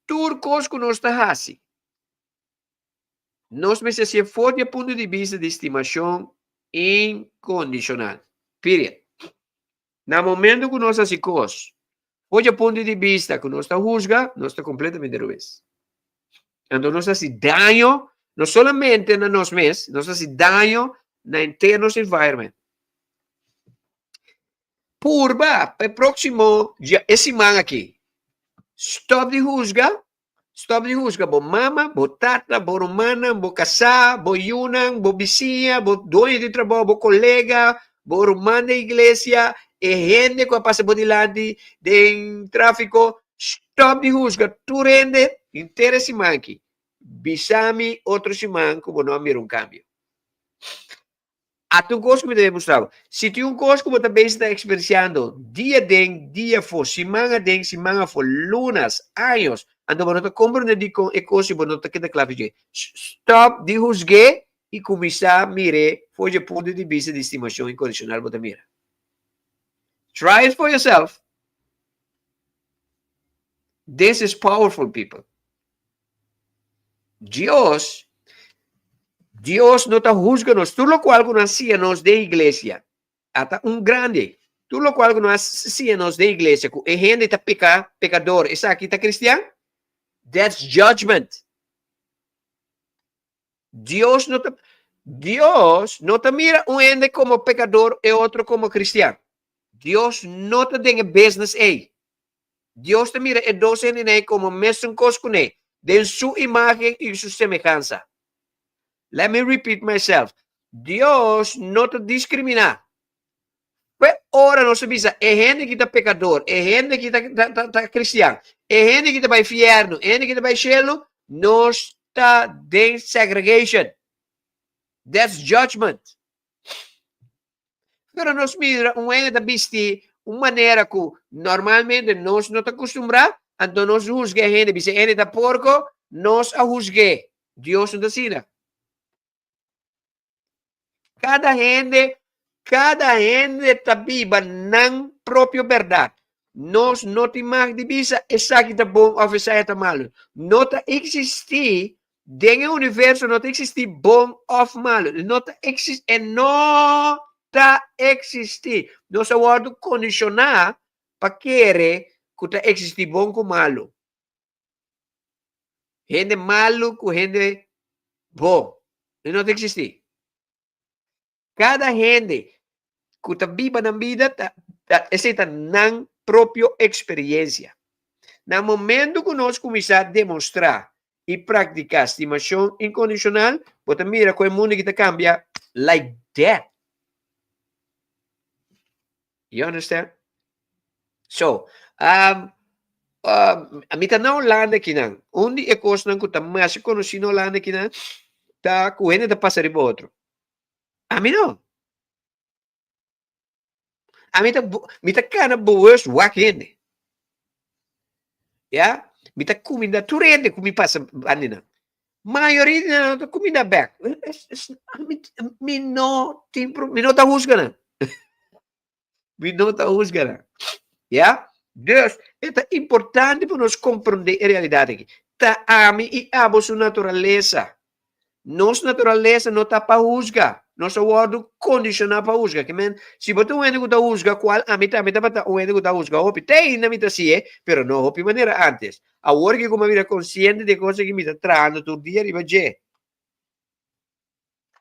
Tur kos ku nos ta hasi, nos mester hasié for di e punto di bista di stimashon inkondishonal. Period. Na momento ku nos hasi kos for dje punto di bista ku nos ta husga, nos ta kompletamente robes. Anto nos ta hasi daño No solamente na nos mes, nos ta hasi daño na henter nos environment. Purba pa e próksimo dia, e siman aki, stòp di husga, stòp di husga bo mama, bo tata, bo rumannan, bo kasá, bo yunan, bo bisiña, bo doño di trabou, bo kolega, bo ruman den iglesia, e hende ku a pasa bo dilanti den tráfiko. Stòp di husga tur hende henter e siman aki. Bisa mi otro siman ku bo no a mira un kambio. Ata un kos ku mi ta demostrá bo. Si tin un kos ku bo ta bezig ta eksperensiando dia den, dia afó, siman aden, siman afó, lunas, años, anto bo no ta komprendé dikon e kos i bo no ta keda kla dje. Stòp di husg'é i kuminsá mir'é for dje punto di bista di stimashon inkondishonal bo ta mira. Try it for yourself. This is powerful, people. Dios, Dios no ta husga nos. Tur locual cu nan siña nos den iglesia, ata un grande, tur locual cu nan siña nos den iglesia, cu e hende ta peca, pecador, esaki ta cristian, that's judgment. Dios no ta, Dios no ta mira un hende como pecador e otro como cristian. Dios no ta den e business ey. Dios ta mira e dos hendenan ei komo mesun kos kuné, den su imágen i su semehansa. Let me repeat myself, Dios no ta diskriminá. P'e ora nos ta bisa e hende ki ta pekador, e hende ki ta ta ta kristian, e hende ki ta bai fièrnu, e hende ki ta bai shelu, nos ta den segregation. That's judgment. Pero nos mira un hende ta bisti un manera ku normalmente nos no ta kustumbrá, anto nos husga e hende, bisa e hende ta porko, nos a husg'é. Dios no ta asina. Kada hende, kada hende ta biba nan propio bèrdat. Nos no tin mag di bisa esaki ta bon òf esaya ta malu. No ta eksistí Den e universo no ta existi bon of malo. No ta exist, e no ta existi. Nos a wordo condiciona pa kere cu ta existi bon cu malo. Hende malo cu hende bon. E no ta existi. Kada hende ku ta biba nan bida ta esei ta nan propio eksperiencia. Na momento ku nos kuminsá demostrá i praktiká stimashon inkondishonal, bo ta mira ku e mundu aki ta kambia like that. You understand? So, um, um, mi ta na Holanda akinan. Un di e kosnan ku ta mas konosí na Holanda akinan ta ku hende ta pasa riba otro. Ami no. Ami ta, mi ta kana bewust wak hende. Ya? Mi ta kuminda tur hende ku mi pasa bandi nan. Mayoria di nan no ta kuminda bek. Mi, mi no tin pro, mi no ta husga nan. Mi no ta husga nan. Ya? Dus, e ta importante pa nos komprondé e realidat aki. Ta ami i abo su naturalesa. Nos naturalesa no ta pa husga. Nos a wòrdu kondishoná pa husga. Ke men, si bo ta un hende ku ta husga, kual ami tambe tabata un hende ku ta husga hopi. Te ainda mi ta hasié, pero no hopi manera ántes. Awor ki ku mi a bira konsiente di e kos aki, mi ta trahando tur dia riba dje.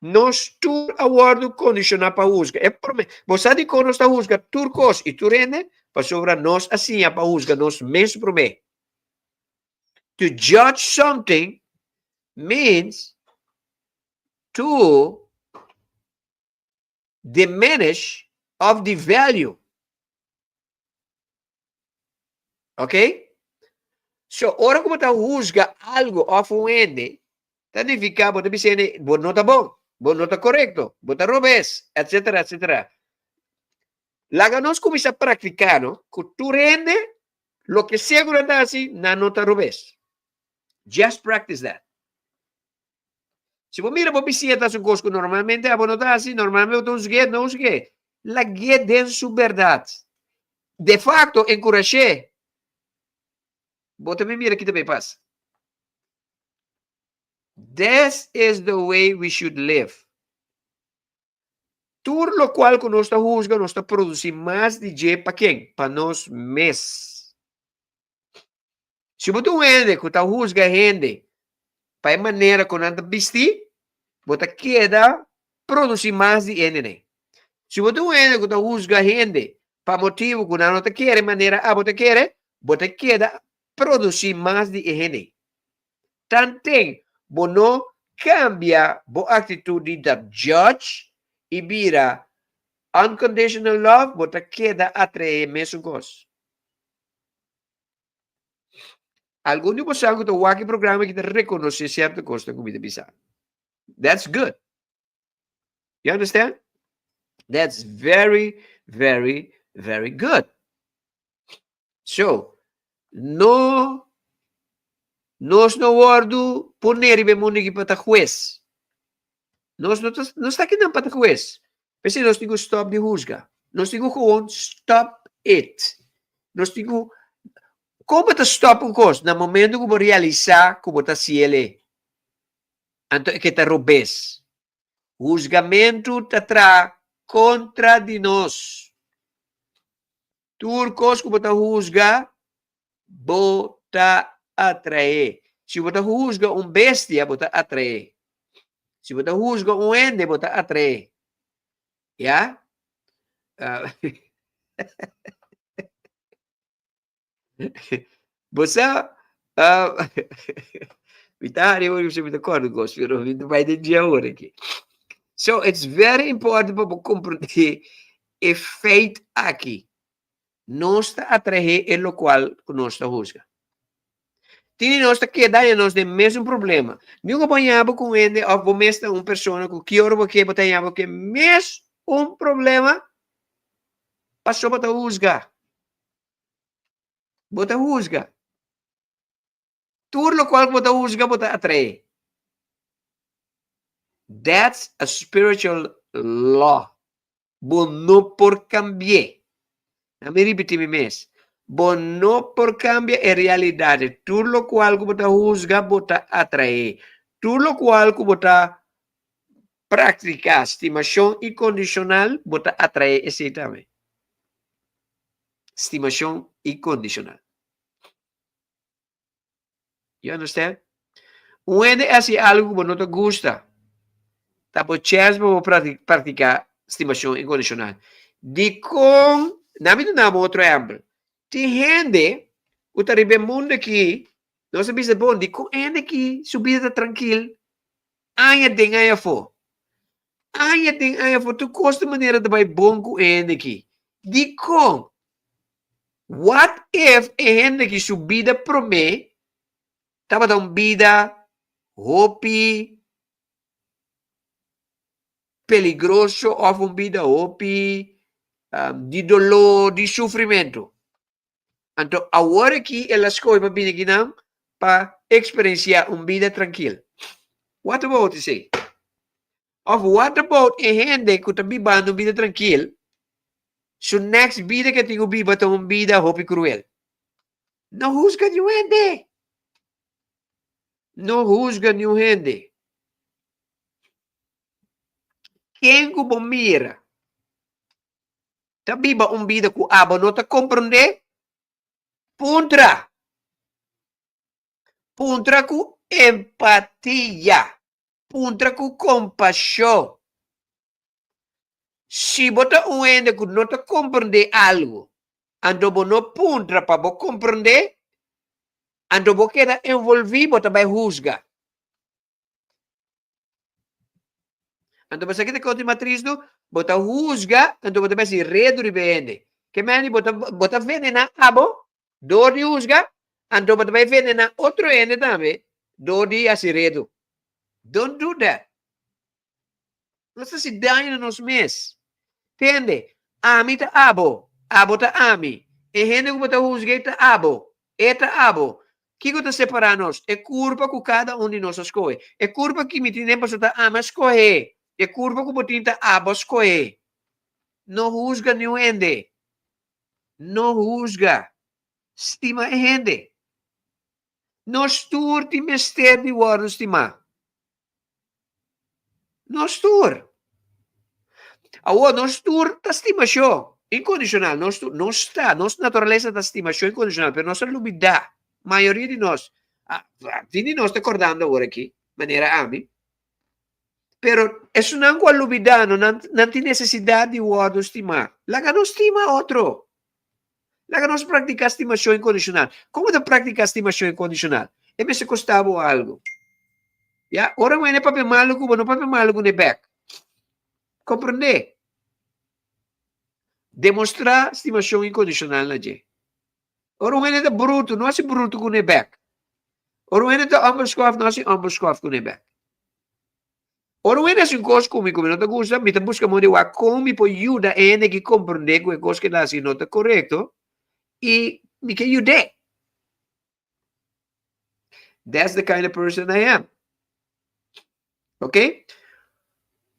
Nos tur a wòrdu kondishoná pa husga. E promé, bo sa dikon nos ta husga tur kos i tur hende? Pasobra nos a siña pa husga nos mes promé. To judge something means to diminish of devalue. Ok? So, ora ku bo ta husga algu òf un hende, ta nifiká bo ta bisa hende bo no ta bon, bo no ta korekto, bo ta robes, etsetera, etsetera. Laga nos kuminsá praktiká no ku tur hende loke sea ku nan ta hasi, nan no ta robes. Just practice that. Si bo mira bo bisiña ta hasi un kos ku normalmente abo no ta hasi, normalmente bo ta husg'é, no husg'é. Lag'é den su bèrdat. De fakto, enkurash'é. Bo ta bin mira ki ta bay pasa. This is the way we should live. Tur lokual ku nos ta husga, nos ta produsí mas di dje pa ken? Pa nos mes. Si bo ta un hende ku ta husga hende. pa e manera ku nan ta bisti, bo ta keda produsí mas di hende. Si bo ta un hende ku ta husga hende pa motibu ku nan no ta kere manera abo ta kere, bo ta keda produsí mas di e hende. Tanten bo no kambia bo aktitut di ta judge i bira unconditional love, bo ta keda atraé mesun kos. Algun di boso ku ta wak e programa aki ta rekonosé sierto kosnan ku mi ta bisa. That's good. You understand? That's very, very, very good. So, no, nos no wordu pone riba e mundu aki pa ta hues. Nos no ta, no sta kinan pa ta hues. P'esei nos tin ku stop di husga. Nos tin ku gewoon stop it. Nos tin ku, kon bo ta stop un kos? Na momento ku bo realisá ku bo ta hasiel e. Anto e ke ta robes. Husgamentu ta traha kontra di nos. Tur kos ku bo ta husga, bo ta atraé. Si bo ta husga un bestia, bo ta atraé. Si bo ta husga un hende, bo ta atraé. Ya? Uh, bo sa, uh, mi ta hari ora mi ta kòrda kos, pero mi ta bai den dje awor aki. So, it's very important pa bo komprendé e feit aki. Nos ta atraé e lokual ku nos ta husga. Tin di nos ta keda haña nos den mesun problema. Nunka bo haña bo ku un hende òf bo mes ta un persona ku ki ora bo ke bo ta haña bo ku e mes un problema pasobra bo ta husga. Bo ta husga. Tur lokual ku bo ta husga bo ta atraé. That's a spiritual law. Bo no por kambi'é. Na mi ripití mi mes. Bo no por kambia e realidat. Tur lokual ku bo ta husga, bo ta atraé. Tur lokual ku bo ta praktiká stimashon inkondishonal, bo ta atraé esei tambe. Stimashon inkondishonal. You understand? Un hende hasi algu ku bo no ta gusta, ta bo chèns pa bo praktiká stimashon inkondishonal. Dikon? Na mi duna bo otro ehèmpel. Tin hende ku ta riba e mundu aki, nos a bisa, bon, dikon e hende aki su bida ta trankil aña den aña afó? Aña den aña afó tur kos di manera ta bai bon ku e hende aki. Dikon? What if e hende ki su bida promé tabata un bida hopi peligroso òf un bida hopi di doló, di sufrimentu? Anto awor aki el a skohe pa bini akinan pa eksperensiá un bida trankil. What about esei? Of what about e hende ku ta bibando un bida trankil, su next bida ke tin ku biba ta un bida hopi kruel? No husga niun hende! No husga niun hende. Ken ku bo mira ta biba un bida ku abo no ta komprondé? Puntra! Puntra ku empatia. Puntra ku kompashon. Si bo ta un hende ku no ta komprendé algu, anto bo no puntra pa bo komprendé, anto bo keda envolví, bo ta bai husga. Anto bo sa ki ta kos di mas tristu? Bo ta husga, anto bo ta bai hasi redu riba e hende. Ke meni bo ta bo ta venená abo dor di husga, anto bo ta bai venená otro hende tambe dor di hasi redu. Don't do that. Nos ta hasi daño na nos mes. Tende, ami ta abo, abo ta ami. E hende ku bo ta husga ei ta abo, e ta abo. Kiko ta separá nos? E kurpa ku kada un di nos a skohe. E kurpa ki mi tin den pasobra ta ami a skohé. E kurpa ku bo tin ta abo a skohé. No husga niun hende. No husga. Stima e hende. Nos tur tin mester di wòrdu stimá. Nos tur. Awor, nos tur ta stimashon inkondishonal. Nos tur, nos ta, nos naturalesa ta stimashon inkondishonal, pero nos a lubidá, mayoria di nos. Ah, tin di nos ta kordando awor aki, manera ami. Pero esunnan ku a lubidá no, nan, nan tin nesesidat di wòrdu stimá. Laga nos stima otro. Laga nos praktiká stimashon inkondishonal. Kon bo ta praktiká stimashon inkondishonal? E mester kosta bo algu. Ya, ora un hende papia malu ku bo, no papia malu kuné bèk. Komprendé. Demostrá stimashon inkondishonal na dje. Ora un hende ta brutu, no hasi brutu kuné bèk. Ora un hende ta onbeskòf, no hasi onbeskòf kuné bèk. Ora un hende hasi un kos ku mi ku mi no ta gusta, mi ta buska moda di wak kon mi por yuda e hende aki komprendé ku e kos ku el a hasi no ta korekto i mi ke yud'é. That's the kind of person I am. Ok?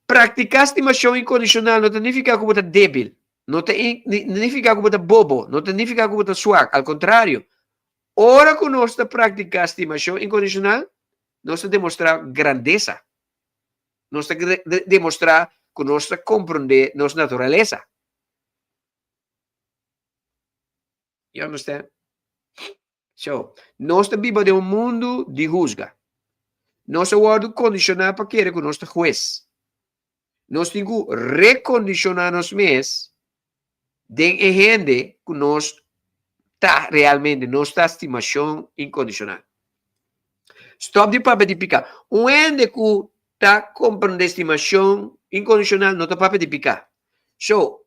Praktiká stimashon inkondishonal no ta nifiká ku bo ta débil, no ta nifiká ku bo ta bobo, no ta nifiká ku bo ta swak. Al kontrario, ora ku nos ta praktiká stimashon inkondishonal, nos ta demostrá grandesa. Nos ta demostrá ku nos ta komprondé nos naturalesa. You understand? So, nos ta biba den un mundu di husga. Nos a wòrdu kondishoná pa kere ku nos ta hues. Nos tin ku rekondishoná nos mes den e hende ku nos ta realmente. Nos ta stimashon inkondishonal. Stòp di papia di piká. Un hende ku ta komprendé stimashon inkondishonal no ta papia di piká. So,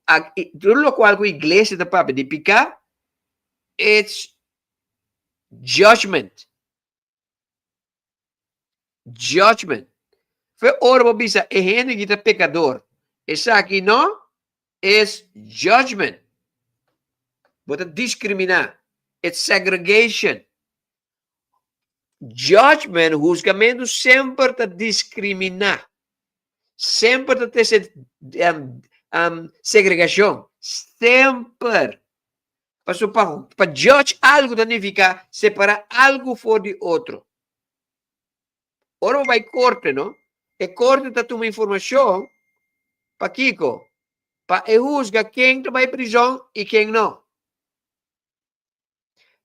tur lokual ku iglesia ta papia di piká, it's judgment. Judgment. Fe ora bo bisa e hende ki ta pecador, esaki no, is judgment. Bo ta discrimina. It's segregation. Judgment, huzgamentu, semper ta discrimina. Semper ta trece um, um, segregacion. Semper. Paso pa, pa judge algo ta nifica separa algo for di otro. Ora bo bai corte, no? E corte ta tuma informacion pa kiko? Pa e huzga ken ta bai prison y ken no.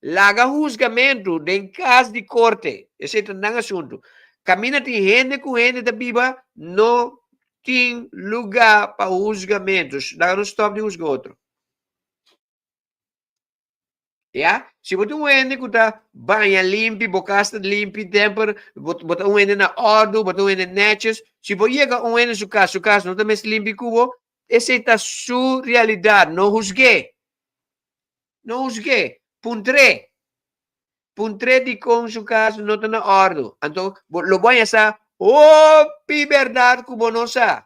Laga huzgamentu den kas di korte, esei ta nan asuntu. Kaminda tin hende ku hende ta biba, no tin lugá pa huzgamentu. Laga nos stòp di huzga otro. Ya? Si bo tin un hende ku ta baña limpi, bo kas ta limpi semper, bo bo ta un hende na òrdu, bo ta un hende nètjes, si bo yega un hende su kas, su kas no ta mes limpi ku bo, esei ta su realidat, no huzg'é. No husg'é, puntr'é. Puntr'é dikon su kas no ta na òrdu. Anto bo lo bo haña sa hopi bèrdat ku bo no sa.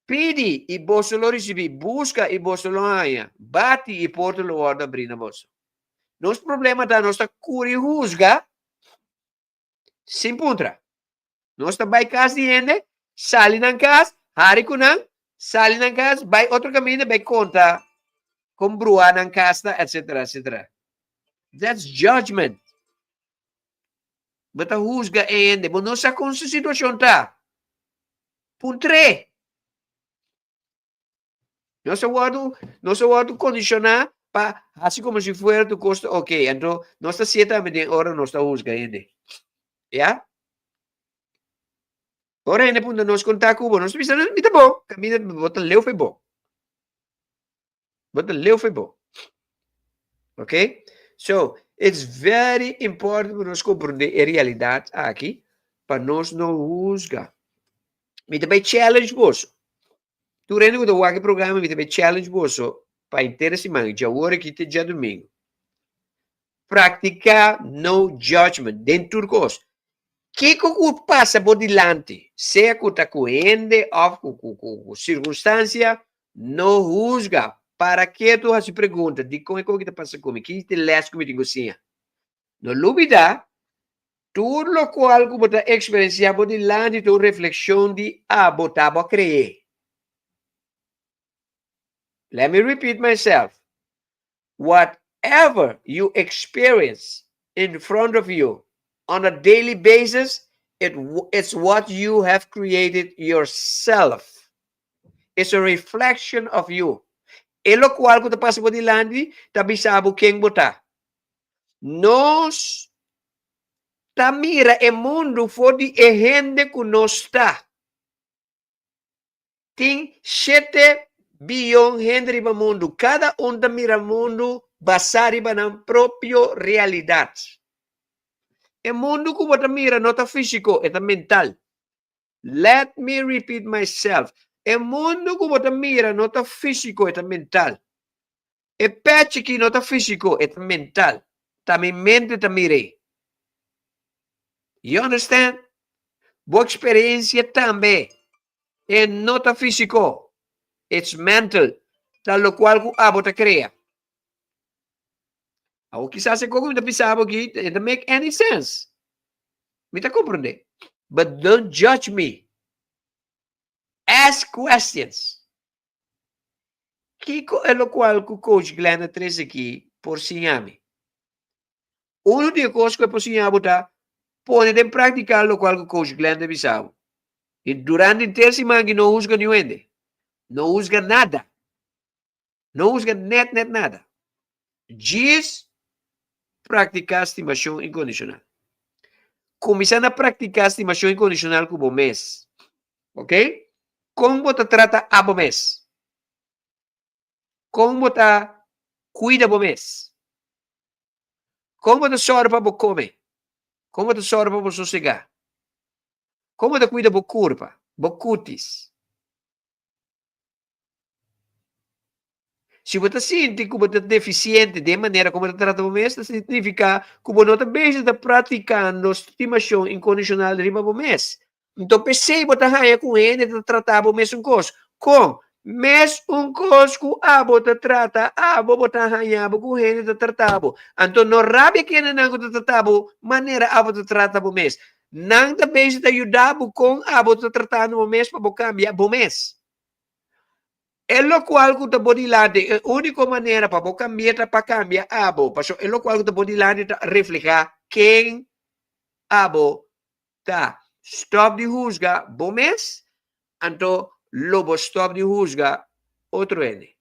Pidi i boso lo risibí, buska i boso lo haña, bati i porta lo wòrdu abrí na boso. Nos problema ta nos ta kuri husga sin puntra. Nos ta bai kas di hende, sali nan kas, hari ku nan, sali nan kas, bai otro kaminda, bai konta kon bruha nan kas ta, etcetera, etcetera. That's judgment. Bo ta husga e hende, bo no sa kon su situashon ta. Puntr'é. Nos a wòrdu, nos a wòrdu kondishoná pa hasi komo si fuera tur kos ta oké. Anto nos ta hasié tambe den ora nos ta husga hende. Ya? Ora hende puntra nos kon ta ku bo, nos ta bisa, mi ta bon. Kaminda bo ta leu fe bon. Bo ta leu fe bon. Ok? So, it's very important pa nos komprondé e realidat aki pa nos no husga. Mi ta bai challenge boso. Tur hende ku ta wak e programa mi ta bai challenge boso pa henter e siman, djawor aki te djadumingu. Praktiká no judgment den tur kos. Kiko ku pasa bo dilanti, sea ku ta ku hende òf ku ku ku sirkunstansia, no husga. Para ketu hasi pregunta, dikon e kos aki ta pasa ku mi? Ki ta e lès ku mi tin ku siña? No lubidá, tur lokual ku bo ta eksperensiá bo dilanti ta un reflekshon di abo ta bo a kre'é. Let me repeat myself, whatever you experience in front of you on a daily basis, it, it's what you have created yourself. It's a reflection of you. E lokual ku ta pasa bo dilanti ta bisa bo ken bo ta. Nos. ta mira e mundu for di e hende ku nos ta. Tin shete biyon hende riba mundu, kada un ta mira mundu basá riba nan propio realidat. E mundu ku bo ta mira no ta físiko, e ta mental. Let me repeat myself, e mundu ku bo ta mira no ta físiko, e ta mental. E pèchi ki no ta físiko, e ta mental. Ta mi mente ta mir'é. You understand? Bo eksperensia tambe. E no ta físiko. It's mental. Ta lokual ku abo ta krea. Awor kisas e koko mi ta bisa bo aki e ta make any sense. Mi ta komprondé. But don't judge me. Ask questions. Kiko e lokual ku Coach Glenn a trese aki por siña mi? Unu di e kos ku e por siña bo ta pone den práktika lokual ku Coach Glenn ta bisa bo. I durante henter siman aki no husga niun hende. No husga nada. No husga nèt nèt nada. Djis praktiká stimashon inkondishonal. Kuminsá na praktiká stimashon inkondishonal ku bo mes. Ok? Kon bo ta trata abo mes? Kon bo ta kuida bo mes? Kon bo ta sòru pa bo kome? Kon bo ta sòru pa bo sosegá? Kon bo ta kuida bo kurpa, bo kutis? Si bo ta sinti ku bo ta defisiente den manera ku bo ta trata bo mes, ta signifiká ku bo no ta bezig ta praktikando stimashon inkondishonal riba bo mes. Nto p'esei bo ta haña ku hende ta trata bo mesun kos. Kon? Mes un kos ku abo ta trata abo, bo ta haña bo ku hende ta trata bo. Anto no rabia kendenan ku ta trata bo manera abo ta trata bo mes. Nan ta bezig ta yuda bo kon abo ta tratando bo mes pa bo kambia bo mes. E lokual ku ta bo dilanti, e úniko manera pa bo kambia ta pa kambia abo, pasobra e lokual ku ta bo dilanti ta reflehá ken abo ta. Stòp di husga bo mes, anto lo bo stòp di husga otro hende.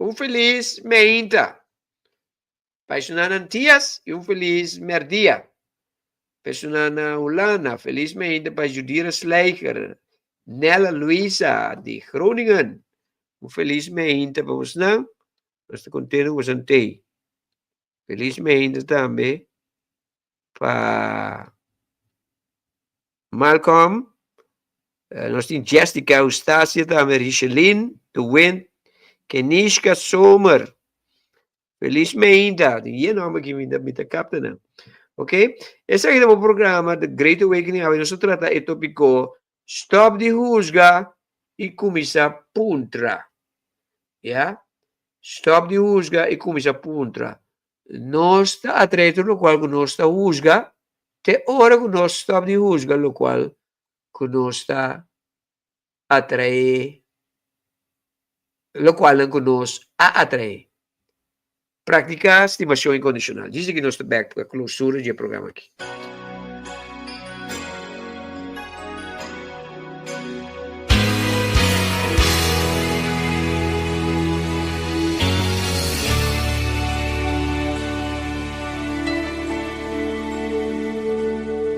Un felis meinta pa esunnan na Antias i un felis merdia pa esunnan na Hulanda. Felis meinta pa Judira Slijker, Nella Luisa di Groningen. Un felis meinta pa bosnan. Nos ta kontento ku bosan tei. Felis meinta tambe pa Malcolm, nos tin Jessica Eustacia tambe, Richeline de Wind, Kenishka Zomer. Feliz meinta. Tin yen nomber ki mi mi ta kapta nan. Ok? Esaki ta bo programa The Great Awakening. Awe nos ta trata e topiko Stop di husga i kuminsá puntra. Ya? Stop di husga i kuminsá puntra. Nos ta atraé tur lokual ku nos ta husga te ora ku nos stòp di husga lokual ku nos ta atraé, lokualnan ku nos a atraé. Praktiká stimashon inkondishonal. Djis aki nos ta bèk pa klosura di e programa aki.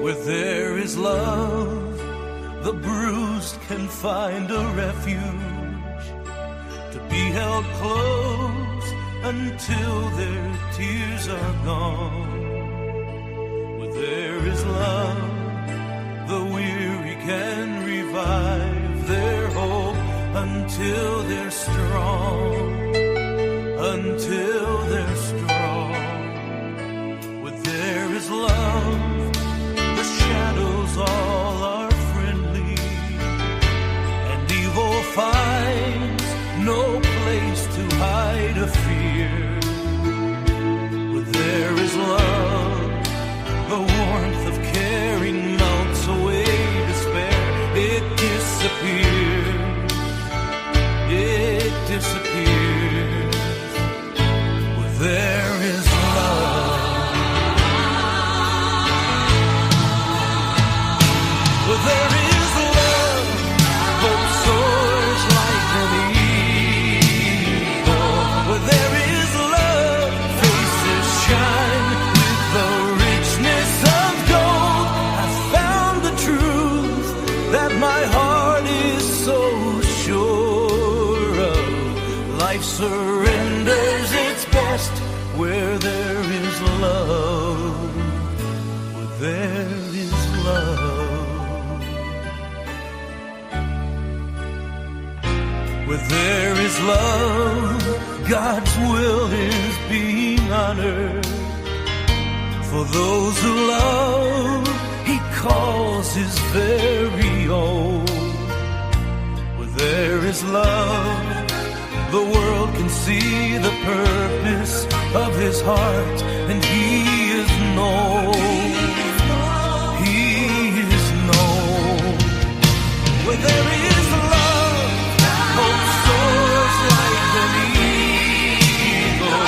Where there is love, the bruised can find a refuge to be held close until their tears are gone. Where there is love, the weary can revive their hope until they're strong. Until they're strong. Where there is love, the shadows all are friendly, and evil finds no place to hide a fear. Where there is love, the warmth of caring melts away despair. It disappears. It disappears. Where there is love. Where there is love, hope soars like an eagle. Where there surrenders its best where there is love. Where there is love. Where there is love, God's will is being honored. For those who love, He calls His very own. Where there is love, the world can see the purpose of His heart, and He is known. He is known. Where there is love, hope soars like an eagle.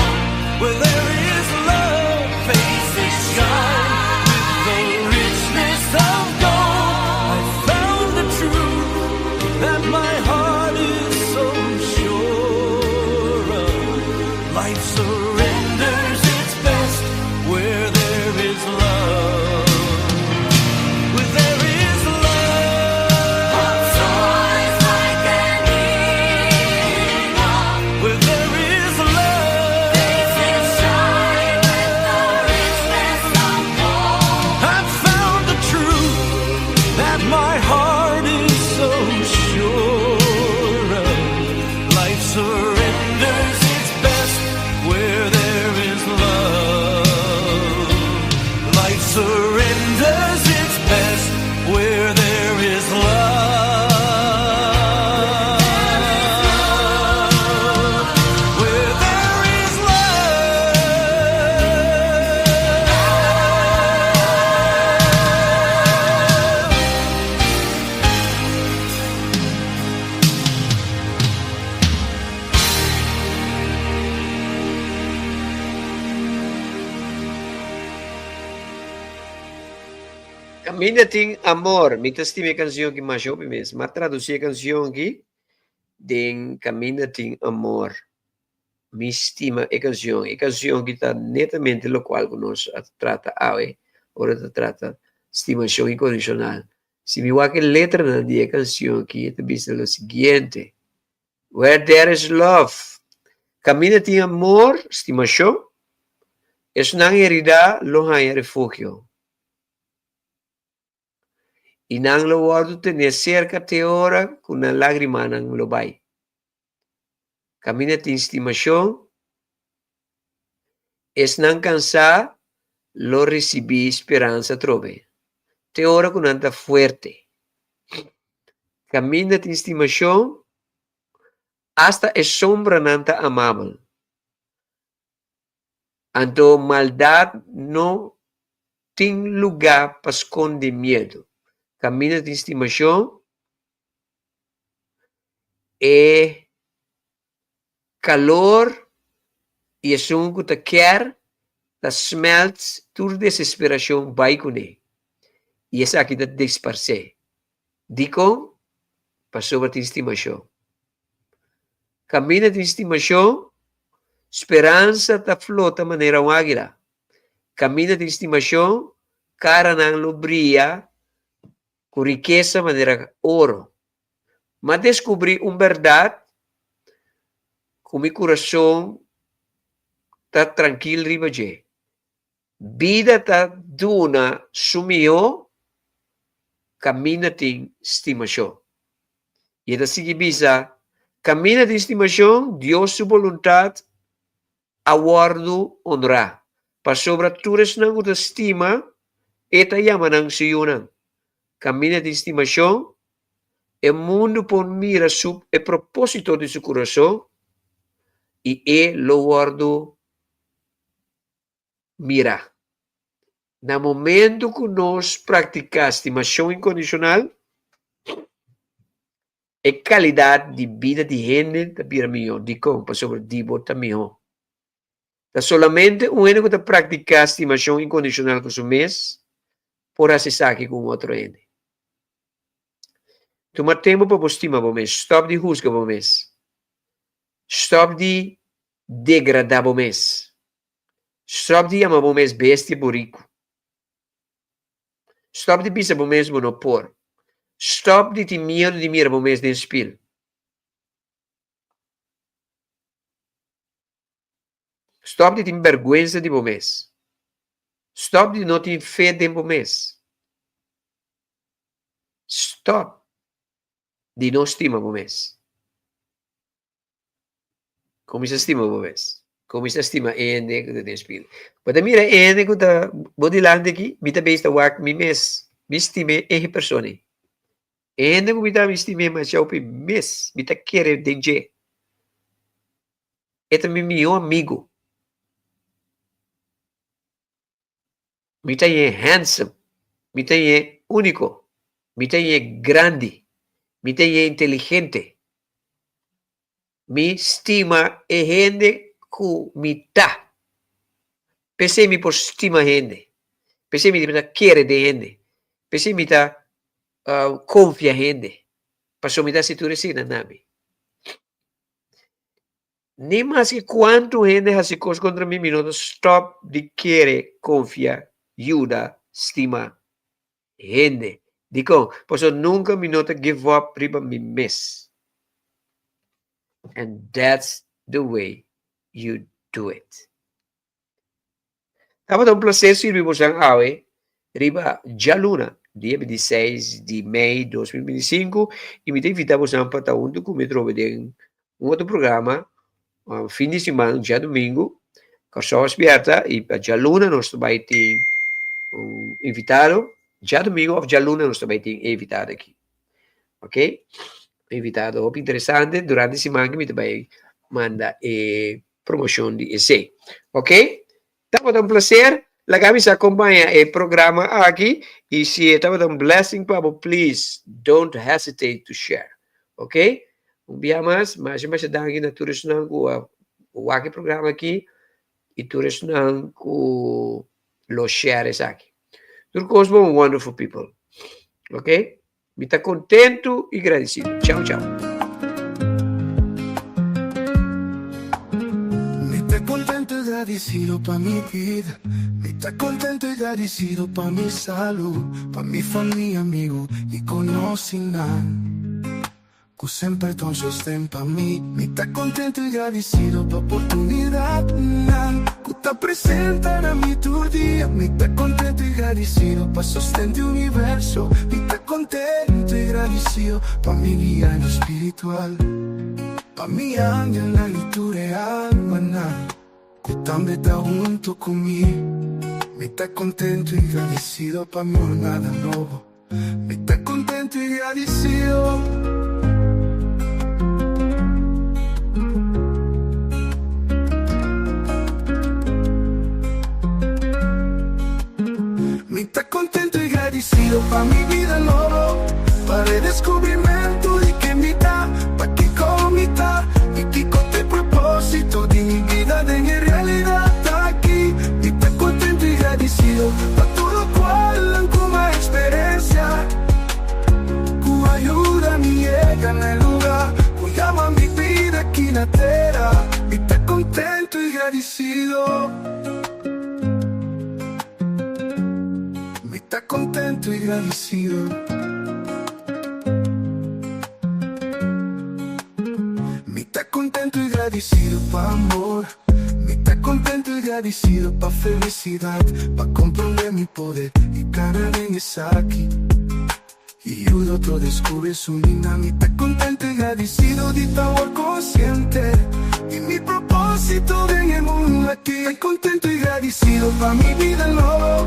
Where there is love, faces shine with the richness of gold. I found the truth that my heart is so sure of. Life surrenders its best where there is love. Where there is love, Hope soars like an eagle. where there is love, Faces shine with the richness of gold. I've found the truth that my heart is so sure of. Life surrenders its best where there is love. Life surrenders its best where there is love. Where there is love. Kaminda tin amor. Mi ta stima e kanshon aki masha hopi mes. M'a tradusí e kanshon aki den Kaminda tin amor. Mi stima e kanshon. E kanshon aki ta netamente lokual ku nos a trata awe ora ta trata stimashon inkondishonal. Si mi wak e letranan di e kanshon aki e ta bisa lo siguiente, Where there is love, kaminda tin amor, stimashon, esnan heridá lo haña refugio. I nan lo wòrdu tené serka te ora ku nan lágrimanan lo bai. Kaminda tin stimashon, esnan kansá lo risibí speransa atrobe, te ora ku nan ta fuerte. Kaminda tin stimashon, asta e sombranan ta amabel. Anto maldat no tin lugá pa skonde miedu. Kaminda tin stimashon, e kalor i esun ku ta kier ta smèlt tur desesperashon bai kuné, i esaki ta disparsé. Dikon? Pasobra tin stimashon. Kaminda tin stimashon, speransa ta flota manera un águila. Kaminda tin stimashon, karanan lo bria ku rikesa manera oro. M'a deskubrí un bèrdat ku mi kurason ta trankil riba dje. Bida ta duna su mihó kaminda tin stimashon. I e ta sigui bisa, Kaminda tin stimashon, Dios su boluntat a wòrdu onrá, pasobra tur esnan ku ta stima, e ta yama nan su yunan. Kaminda tin stimashon, e mundu por mira su e propósito di su kurason i e lo wòrdu Mira, na momento ku nos praktiká stimashon inkondishonal, e kalidat di bida di hende ta bira mihó. Dikon? Pasobra di bo ta mihó. Ta solamente un hende ku ta praktiká stimashon inkondishonal ku su mes por hasi esaki ku un otro hende. Tuma tempu pa bo stima bo mes. Stòp di husga bo mes. Stòp di degradá bo mes. Stòp di yama bo mes bestia buriku. Stòp di bisa bo mes bo no por. Stòp di tin miedu di mira bo mes den spil. Stòp di tin bèrgwensa di bo mes. Stòp di no tin fe den bo mes. Stòp di no stima bo mes. Kuminsá stima bo mes. Kuminsá stima e hende ku ta den spil. Bo ta mira e hende ku ta bo dilanti aki, mi ta bes ta wak mi mes. Mi stima e persona ei. E hende ku mi ta, mi stim'é masha hopi mes. Mi ta kere den dje. E ta mi mihó amigu. Mi ta ñe handsome, mi ta ñe úniko, mi ta ñe grandi, mi ta ñe inteligente. Mi stima e hende ku mi ta. P'esei mi por stima hende. P'esei mi ta kere den hende. P'esei mi ta konfia hende. Pasobra mi ta hasi tur esei na mi. Ni maske kuantu hende hasi kos kontra mi, mi no ta stòp di kere, konfia, yuda, stima hende. Dikon? Pasobra nunka mi no ta give up riba mi mes. And that's the way you do it. Tabata un placer sirbi bosan awe riba djaluna, dia 26 di mei 2025, i mi ta invita bosan pa ta huntu ku mi atrobe den un otro programa fin di siman, djadumingu, Kòrsou a spièrta i pa djaluna nos ta bai tin un invitado, djadumingu òf djaluna nos ta bai tin e invitado aki. Ok, un invitado hopi interesante, durante siman aki mi ta bai manda e promocion di esey. Ok, tabata un placer, laga mi sa acompaña e programa aki y si e tabata un blessing pa bo please don't hesitate to share. Ok, un bia mas, masha masha danki na tur esnan cu a wak e programa aki y tur esnan cu lo share esaki. Tur cos bon wonderful people. Ok. Mi ta kontentu i gradisido. Chau chau. Mi ta kontentu i gradisido pa mi bida Mi ta kontentu i gradisido pa mi salu Pa mi famia, amigu i konosinan Ku semper ta un sosten pa mi Mi ta kontentu i gradisido pa oportunidatnan Ku ta presenta na mi tur dia Mi ta kontentu i gradisido pa sosten di universo Mi ta kontentu i gradisido pa mi guianan spiritual Pa mi angelnan i tur e almanan Ku tambe ta huntu ku mi Mi ta kontentu i gradisido pa mi jornada nobo. Mi ta contento y gradicido. Mi ta contento y gradicido pa mi bida nobo, pa redescubrimento di ken mi ta, pa kico mi ta y kico t'e proposito di mi bida den e realidad aki. Mi ta contento y gradicido pa tur locual nan cu m'a experiencia cu a yuda mi yega na e luga cu yama mi bida aki na tera. Mi ta contento y gradicido. Mi ta contento y gradicido. Mi ta contento y gradicido pa amor. Mi ta contento y gradicido pa felicidad, pa comprende mi poder y cana den esaki y yuda otro descubri su mina. Mi ta contento y gradicido di ta awor consciente di mi proposito den e mundo aki. Ta contento y gradicido pa mi bida nobo,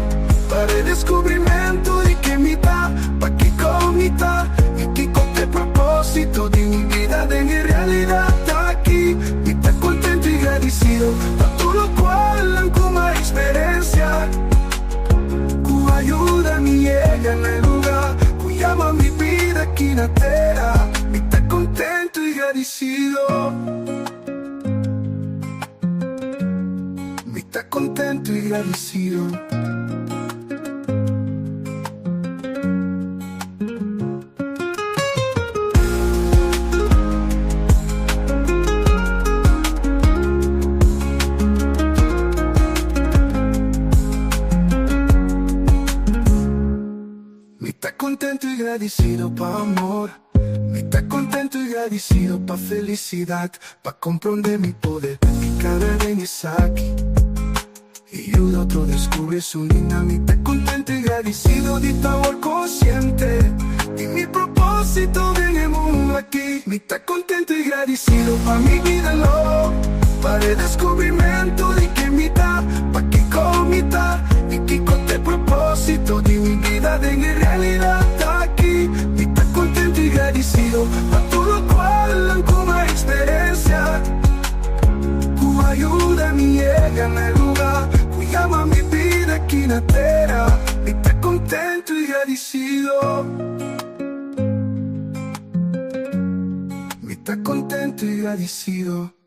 pa redescubrimento di ken mi ta, pa kico mi ta y kico t'e proposito di mi bida den e realidad aki. Mi ta contento y gradicido pa tur locual nan cu m'a experiencia cu a yuda mi yega na e luga cu yama mi bida aki na tera. Mi ta contento y gradicido. Mi ta contento y gradicido. Mi ta contento y gradicido pa amor Mi ta contento y gradicido pa felicidad Pa comprende mi poder. Kana den esaki i yuda otro deskubrí su liña. Mi ta kontentu i gradisido di ta awor konsiente di mi propósito den e mundu aki. Mi ta kontentu i gradisido pa mi bida lo, pa e deskubrimentu di ken mi ta, pa kiko mi ta i kiko ta e propósito di mi bida den e realidat aki. Mi ta kontentu i gradisido pa tur lokual ku mi a eksperensiá, ku a yuda mi yega na e lugá ku yama mi bida aki na tera. Mi ta kontentu i gradisido. Mi ta kontentu i gradisido.